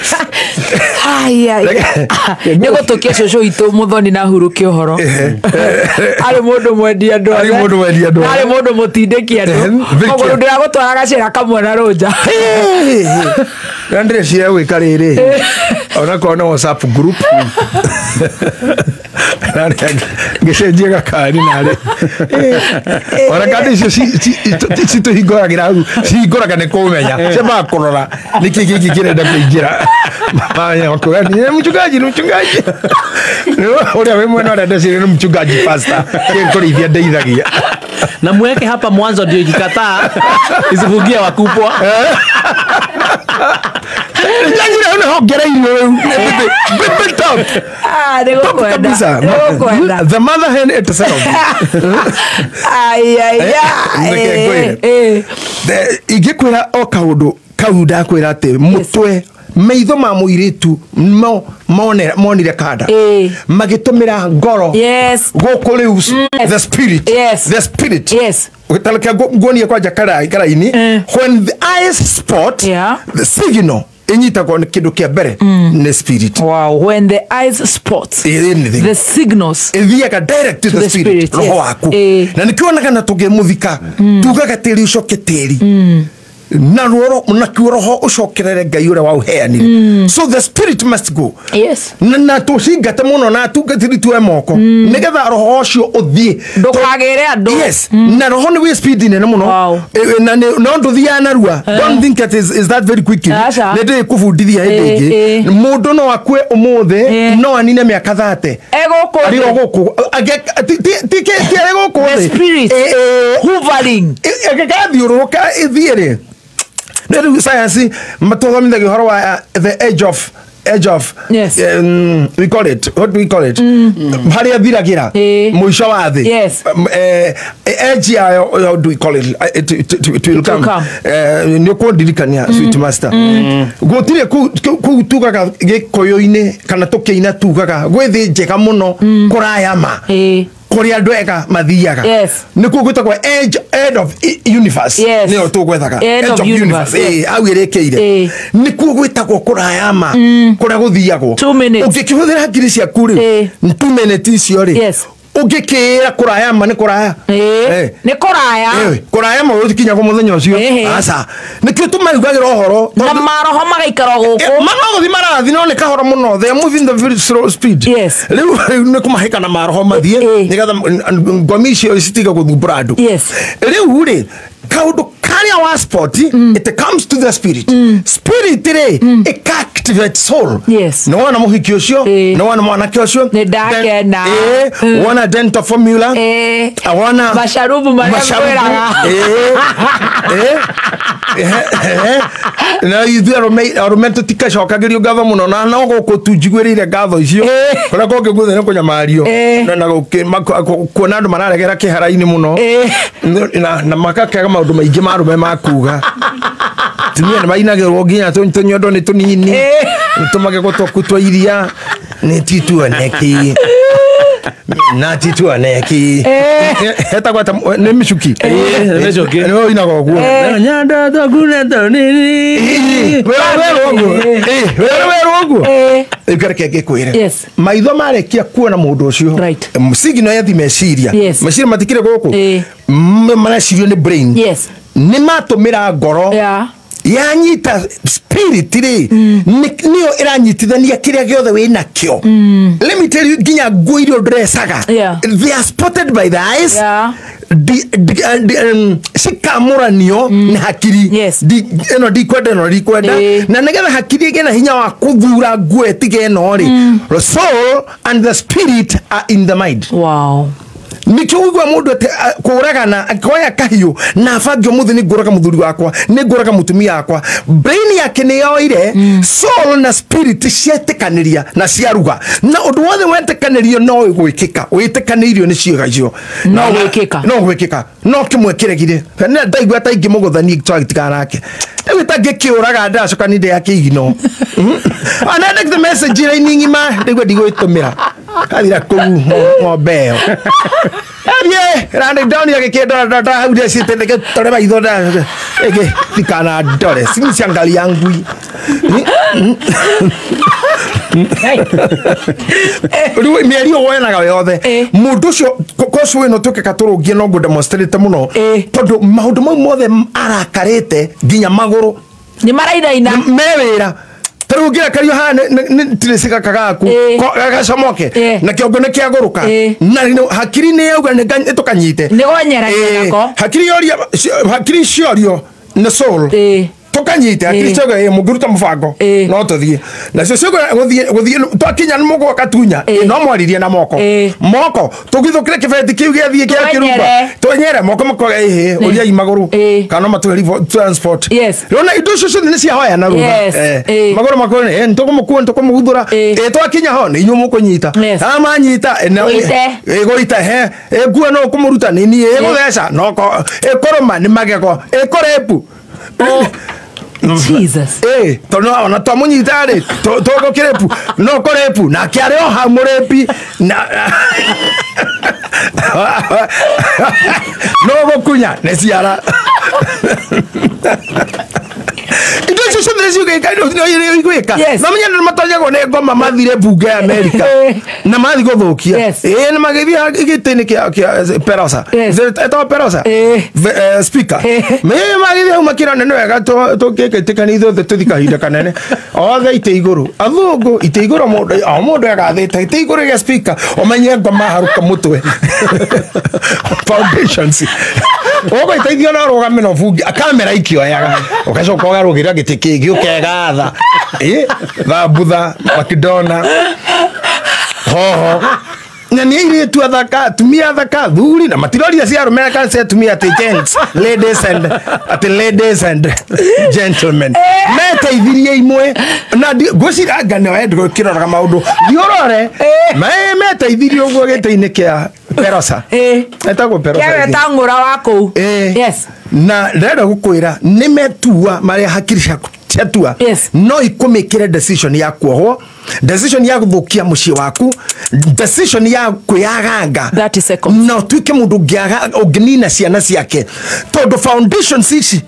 Aya, nĩ gũtũkia cũcũ witũ Muthoni na huruke ũhoro. Arĩ mũndũ mwendi andũ Arĩ othe. mũndũ mwendi andũ othe. Arĩ mũndũ mũtindĩki andũ. Victor. Koguo ndĩragũtwara gacĩra kamwe na rũnja. Na ndĩreciria gwĩka rĩrĩ onakorwo nĩ WhatsApp group ngĩcenjia gakari narĩ ona kandi icio citũhingũragĩra hau cihingũraga nĩ kũmenya ciambaga kũrora nĩkĩ gĩkĩ kĩrenda kũingĩra. Mamenya makuga nĩ mchungaji, nĩ mchungaji ũrĩa wĩ mwena ũrĩa ndeciria nĩ mchungaji pastor kũrĩithia ndeithagia. Na mweke hapa mwanzo ndio ikikataa isifungie wakubwa. Njagire hau nĩhongereirwo rĩu. Big top. Ah, nĩ Top gũkwenda. kabisa. Nĩ gũkwenda. The mother hen itself. Ai, ai, Reke ngwĩre. ai. Ingĩkwĩra o kaũndũ kau ndakwĩra atĩ mũtwe maitho ma mũirĩtu monire kanda magĩtũmĩra ngoro Yes. gũkũ rĩu the spirit. Yes. The spirit. Yes. Ũtareke nguonie kwanja karaini when the eyes spot the signal inyitagwo nĩ kĩndũ kĩa mbere nĩ spirit. Wow, when the eyes spot Anything. the signals Ithiaga direct to the spirit, roho yes. waku. Na nĩkĩonaga na tũngĩmũthika tugaga tĩri ũcoke tĩri na ruoro nakuo roho ũcokerere Ngai ũrĩa waũheanire. So the spirit must go. Yes. Na tũcingate mũno na atungatĩri tuoe moko nĩgetha roho ũcio ũthiĩ. Ndũkagĩre andũ. Yes. Na roho nĩ wĩ speed nene mũno. Wow. Na no ndũthiaga narua. Don't think it is that very quickly. Aca. Nĩ ndĩkũbundithia hĩndĩ ĩngĩ. Mũndũ no akue ũmũthĩ no anine mĩaka 30. Egũkũ Arĩ o thĩ. gũkũ. Ti arĩ gũkũ The thĩ. spirit hovering. Ĩgĩgathiũrũrũka ĩthiĩ rĩ. Nĩ rĩu science matũthomithagia ũhoro wa the age of Yes. We call it, what do we call it, harĩa thiragĩra mũico wa thĩ. Yes. Age yayo, how do we call it, it will come. Come. Nĩ ũkũndirikania sweet master. Gũtirĩ kũu tugaga gĩkũyũ-inĩ kana tũkĩina tugaga gwĩ thĩ njega mũno kũraya ma kũrĩa andũ ega mathiaga. Yes. Nĩkuo gwĩtagwo end of universe. Yes. Nĩyo tũgwethaga. End of universe. Ĩĩ, hau ĩrĩkĩire. Nĩkuo gwĩtagwo kũraya ma kũrĩa gũthiagwo. 2 minutes. Ũngĩkĩhũthĩra ngiri ciaku rĩ, 2 minutes icio rĩ, Yes. ũngĩkĩĩra kũraya ma nĩ kũraya. Nĩ kũraya. Kũraya ma ũtikinyagwo mũthenya ũcio. Ĩhĩ. Aca. Nĩkĩo tũmarugagĩra ũhoro. Na maroho magaikara gũkũ. Magũthiĩ marathi no nĩ kahora mũno. They are moving the very slow speed. Yes. Rĩu nĩ kũmahĩka na maroho mathiĩ nĩgetha ngomi icio citige gũthumbũra andũ. Yes. Rĩu rĩ kaũndũ karĩa wa sport it comes to the spirit. Spirit rĩ ĩka-activate soul. Yes. Nĩ wona mũhiki ũcio, nĩ wona mwanake ũcio. Nĩ ndakena. Wona dental formula. Wona Masharubu marĩa ngwĩraga. Na ithuĩ arũme tũtikacokagĩrio ngatho mũno na no gũkũ tu njiguĩrĩire ngatho icio kũrĩa kũngĩ guothe nĩ kũnyamario na kuona andũ mararegera kĩhara-inĩ mũno na makakega maũndũ maingĩ ma arũme makuga. Atumia nĩ mainagĩrwo nginya tũnyondo nĩ tũnini tũmagego twaku twa iria nĩ tituoneki na tituoneki etagwo atĩa nĩ mĩcuki. Nĩ mĩcuki. Nĩwe ũinaga ũguo. Nyondo twaku nĩ tũnini. Werwo ũguo. Werwo ũguo. Rĩu reke ngĩkwĩre. Yes. Maitho marĩkia kuona mũndũ ũcio. Right. Signal yathi meciria. Yes. Meciria matikĩrĩ gũkũ. Marecirio nĩ brain. Yes. Nĩ matũmĩra ngoro. Yeah. Yanyita spirit rĩ nĩyo ĩranyitithania kĩrĩa gĩothe wĩnakĩo. Let me tell you nginya nguo iria ũndrecaga. Yeah. They are spotted by the eyes. Yeah. Cikamũranio nĩ hakiri. Yes. Ĩno ndikwenda ĩno ndikwenda. Na nĩgetha hakiri ĩgĩe na hinya wa kũthura nguo ĩtige ĩno rĩ, the soul and the spirit are in the mind. Wow. Nikio uigua mundu ati kuragana akoya kahiu na abange umuthi ni nguraga muthuri wakwa ni nguraga mutumia wakwa brain yake ni yoire soul na spirit cietikaniria na ciaruga na undu wothe wetikanirio no gwikika witikanirio ni ciiga icio no gwikika no gwikika no kimwe kiregire na ndaigua ta ingi muguthani twagitikanake ndaigua ta ngikiuraga ndacoka ni ndea kiigino ana the message ira ng'ima ndaigua ndigwitumira kathira kuu ng'ombe ĩyo Athie rande down ya gĩkĩndora ndora hau ndecite tore maitho ĩngĩ tikana ndore siniciangalia ngui rĩu mĩario woenaga yothe mũndũ ũcio kocu ĩno tũkĩka tũrũngie no ngũ-demonstrate mũno tondũ maũndũ mau mothe arakarĩte nginya magũrũ nĩ marainaina me wĩra tarĩu ũngĩrakario haha nĩ tirĩci gaka gaku gacomoke na kĩongo nĩ kĩagũrũka na hakiri nĩ yauga nĩ tũkanyite nĩ gonyeragia nako hakiri yoria hakiri ciorio nĩ soul tukanyite hakiri cioga mũngĩruta mũbango no tũthiĩ nacio cioga gũthiĩ twakinya nĩ mũgũka tunya no mwaririe na moko moko tũgithũkĩre kĩbeti kĩu gĩathiĩ kĩa kĩrumba twenyere moko makoga ĩhĩ ũriai magũrũ kana matũhe transport rĩona indo icio ciothe nĩ ciahoyana rũtha magũrũ makoga nĩ tũkũmũkua nĩ tũkũmũguthũra twakinya ho nĩ inyuĩ mũkũnyita amanyita gũite he nguo no kũmũruta nĩ niĩ ĩgũtheca no ĩkũrũma nĩ magego ĩkũrĩpu Jesus. Tono ona twamunyita ri tũgũkĩrĩpu no kũrĩpu nake arĩ o hau mũrĩpi na no gũkunya nĩ ciara indo icio ciothe nĩciugĩka na menya nĩ matonyagwo nĩ ngoma mathire mbunge ya Amerika na mathi gũthũkia nĩ magĩthiĩ gĩtĩ-inĩ kĩa Perosa etagwo Perosa speaker magĩthiĩ hau makĩrana nĩ wega tũngĩkĩtĩkania ithuothe tũthi kahinda kanene othe itĩ igũrũ athũngũ itĩ igũrũ o mũndũ agathĩte itĩ igũrũ gĩa speaker ũmenye ngoma harũka mũtwe foundations ũgũiteithio no rũgame na ũbunge kamera ikĩoyaga ũgacoka ũgarũgĩra gĩtĩ kĩngĩ ũkegatha thambutha makidona hoho na nĩ airĩtu athaka atumia athaka athuri na matiroria cia arũme kana cia atumia atĩ gents ladies and atĩ ladies and gentlemen meteithirie imwe na ngwĩciria anga nĩwe ndĩkĩroraga maũndũ thiĩ ũrore meteithirie ũguo gĩtĩ-inĩ kĩa Perosa etagwo Perosa kĩawe ta ng'ũra wa kũu yes na ndĩrenda gũkwĩra nĩ metua marĩa hakiri ciaku ciatua no ikumikire decision ya kuohwo decision ya guthukia mucii waku decision ya kwiyaganga 30 seconds no tuike mundu unginina ciana ciake tondu foundations ici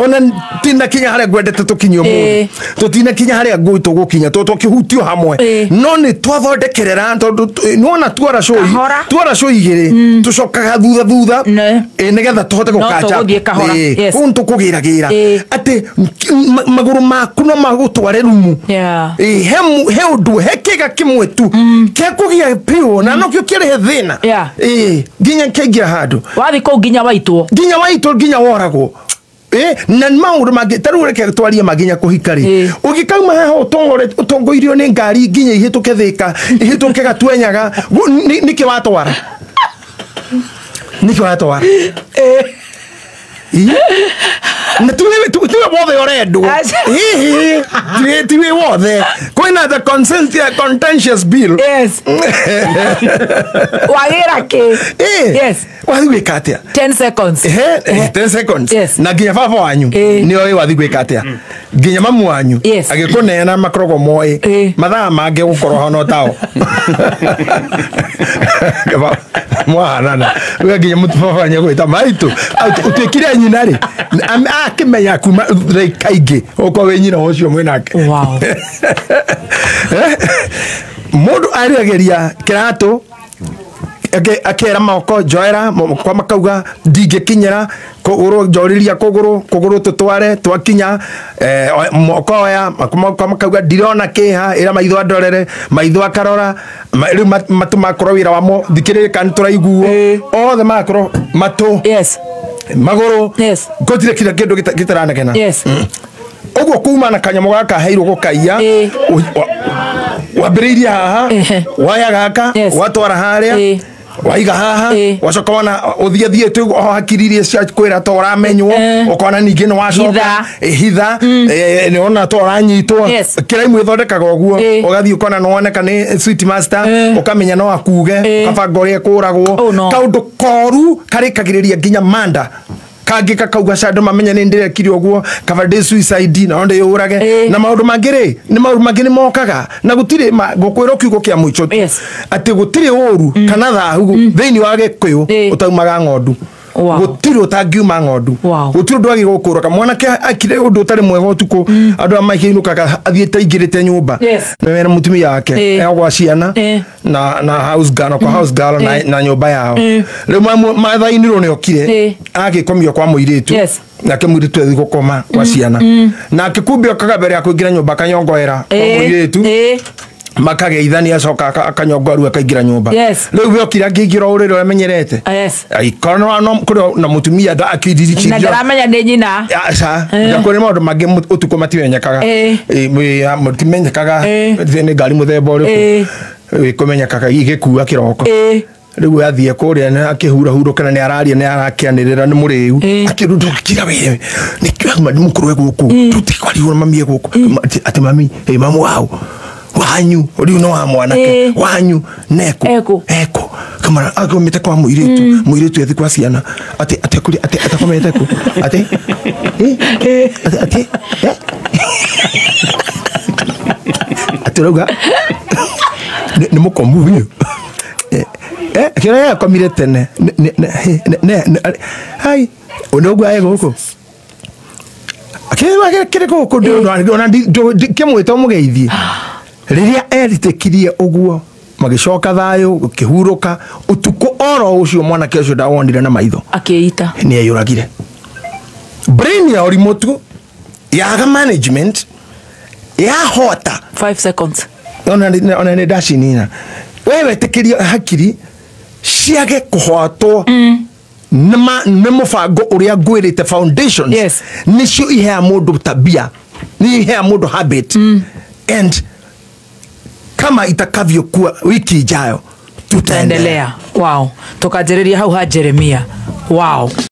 ona tina kinya haria ngwendete tukinyio mundu tutina kinya haria ngui tugukinya tukihutio hamwe no ni twathondekerera tondu nona tuara cui igiri tucokaga thutha thutha nigetha tuhote gukacha kuu tukugiragira ati maguru maku no magutware rumu he undu he kiga kimwe tu kekugia piu na nokio kirehe thina nginya keingira handu wathi kuu nginya waitwo nginya woragwo na maundu mangĩ ta rĩu reke twarie maginya kũhika rĩ ũngĩkauma haha ũtongoirio nĩ ngari nginya ihĩtũke Thĩka ihĩtũke Gatwenyaga nĩkĩ watwara na tiwe wothe ũrendwo tiwe wothe kwĩna the contentious bill yes wagĩra kĩ yes wathi gwĩka atĩa 10 seconds 10 seconds yes na nginya baba wanyu nĩ oĩ wathi gwĩka atĩa nginya mamu wanyu agĩkũneana makoragwo moĩ mathaa mangĩ gũkorwo hana tao mwahanana we nginya baba wanyu agwĩta maitũ ũtuĩkire nyina rĩ akĩmenya kuma kaingĩ ũkorwo wĩ nyina ũcio mwĩnake wow mũndũ arĩagĩria kĩratũ akera moko njoera kwa makauga ndingĩkinyĩra kũgũrũ njorĩria kũgũrũ tũtware twakinya moko oya kwa makauga ndirona kĩha ĩra maitho andorere maitho akarora rĩu matũ makorwo wĩra wamo thikĩrĩria kana tũraiguo othe magakorwo matũ yes magũrũ yes gũtirĩ kira kĩndũ gĩtaranegena yes ũguo kuma na kanyamũ gaka heirwo gũkaiya wambĩrĩirie haha waya gaka watwara harĩa Waiga haha wacoka wona ũthiĩ o hakiri iria cia kwĩra to ũramenywo, ũkona ningĩ nĩ wacoka hitha, nĩ wona to ũranyitwo. Kĩraimu ĩthondekaga ũguo, ũgathiĩ ũkona nĩ woneka nĩ sweet master, ũkamenya no akuge, ũkabanga ũrĩa kũragwo. Kaũndũ koru karĩkagĩrĩria nginya manda kangĩka kauga ca andũ mamenye nĩ ndĩrekire ũguo, kaba ndĩ suicide na ndĩyũrage na maũndũ mangĩ rĩ, nĩ maũndũ mangĩ nĩ mokaga na gũtirĩ ngũkwĩra kiugo kĩa mũico atĩ gũtirĩ ũru kana thahu thĩinĩ wa Gĩkũyũ ũtaumaga ng'ondu. Gũtirĩ ũtangiuma ng'ondu, gũtirĩ ũndũ agĩrĩirwo kũũraga mwanake akire ũndũ ũtarĩ mwega ũtukũ, andũ a makĩinũkaga athiĩte aingĩrĩte nyũmba na mũtumia wake egwa ciana na house girl, kwa house girl na nyũmba yao. Rĩu mathainirwo nĩ okire agĩkomio kwa mũirĩtu, nake mũirĩtu athiĩ gũkoma kwa ciana, nake kumbe okaga mbere ya kũingĩra nyũmba akanyongoera kwa mũirĩtu, makageithania acoka akanyongoa rĩu akaingĩra nyũmba. Rĩu we okire angĩingĩra ũrĩrĩ ũrĩa amenyerete, aikorwo no kũrĩ na mũtumia akĩririkĩrio na ndaramenya nĩ nyina. Aca, kũrĩ maũndũ mangĩ ũtukũ matimenyekaga, matimenyekaga nĩ ngari mũthemba ũrĩkũ ĩkũmenyekaga igĩkua kĩroko. Rĩu athiĩ kũrĩa akĩhurahurũkana nĩ araria nĩ arakĩanĩrĩra nĩ mũrĩu, akĩrundũ kira we nĩkĩo nĩ mũkũrũ gũkũ tũtikwarigwo mami gũkũ atĩ mami mamu wao wanyu riu no wa mwanake wanyu neko eko kamara akomete kwa muiritu muiritu ethi kwa ciana ati ati kuri ati atakomete ku ati ati ati ati rauga ni mukomu biu kira yakomire tene ne hai onogwa ego guku akira kire guku ona ndikimwita mugeithie. Rĩrĩa eritĩkirie ũguo magĩcoka thayũ gũkĩhurũka ũtukũ oro ũcio mwanake ũcio ndawonire na maitho akĩita nĩ eyũragire. Brain ya ũrimũ tu yaga management yahota 5 seconds ona nĩ ndacinina. We wetĩkĩrie hakiri ciage kũhotwo nĩ mũbango ũrĩa ngwĩrĩte foundations nĩcio ihea mũndũ tabia, nĩ ihea mũndũ habit and kama itakavyokuwa wiki ijayo tutaendelea. Wow, tukajereria hau ha Jeremia. Wow.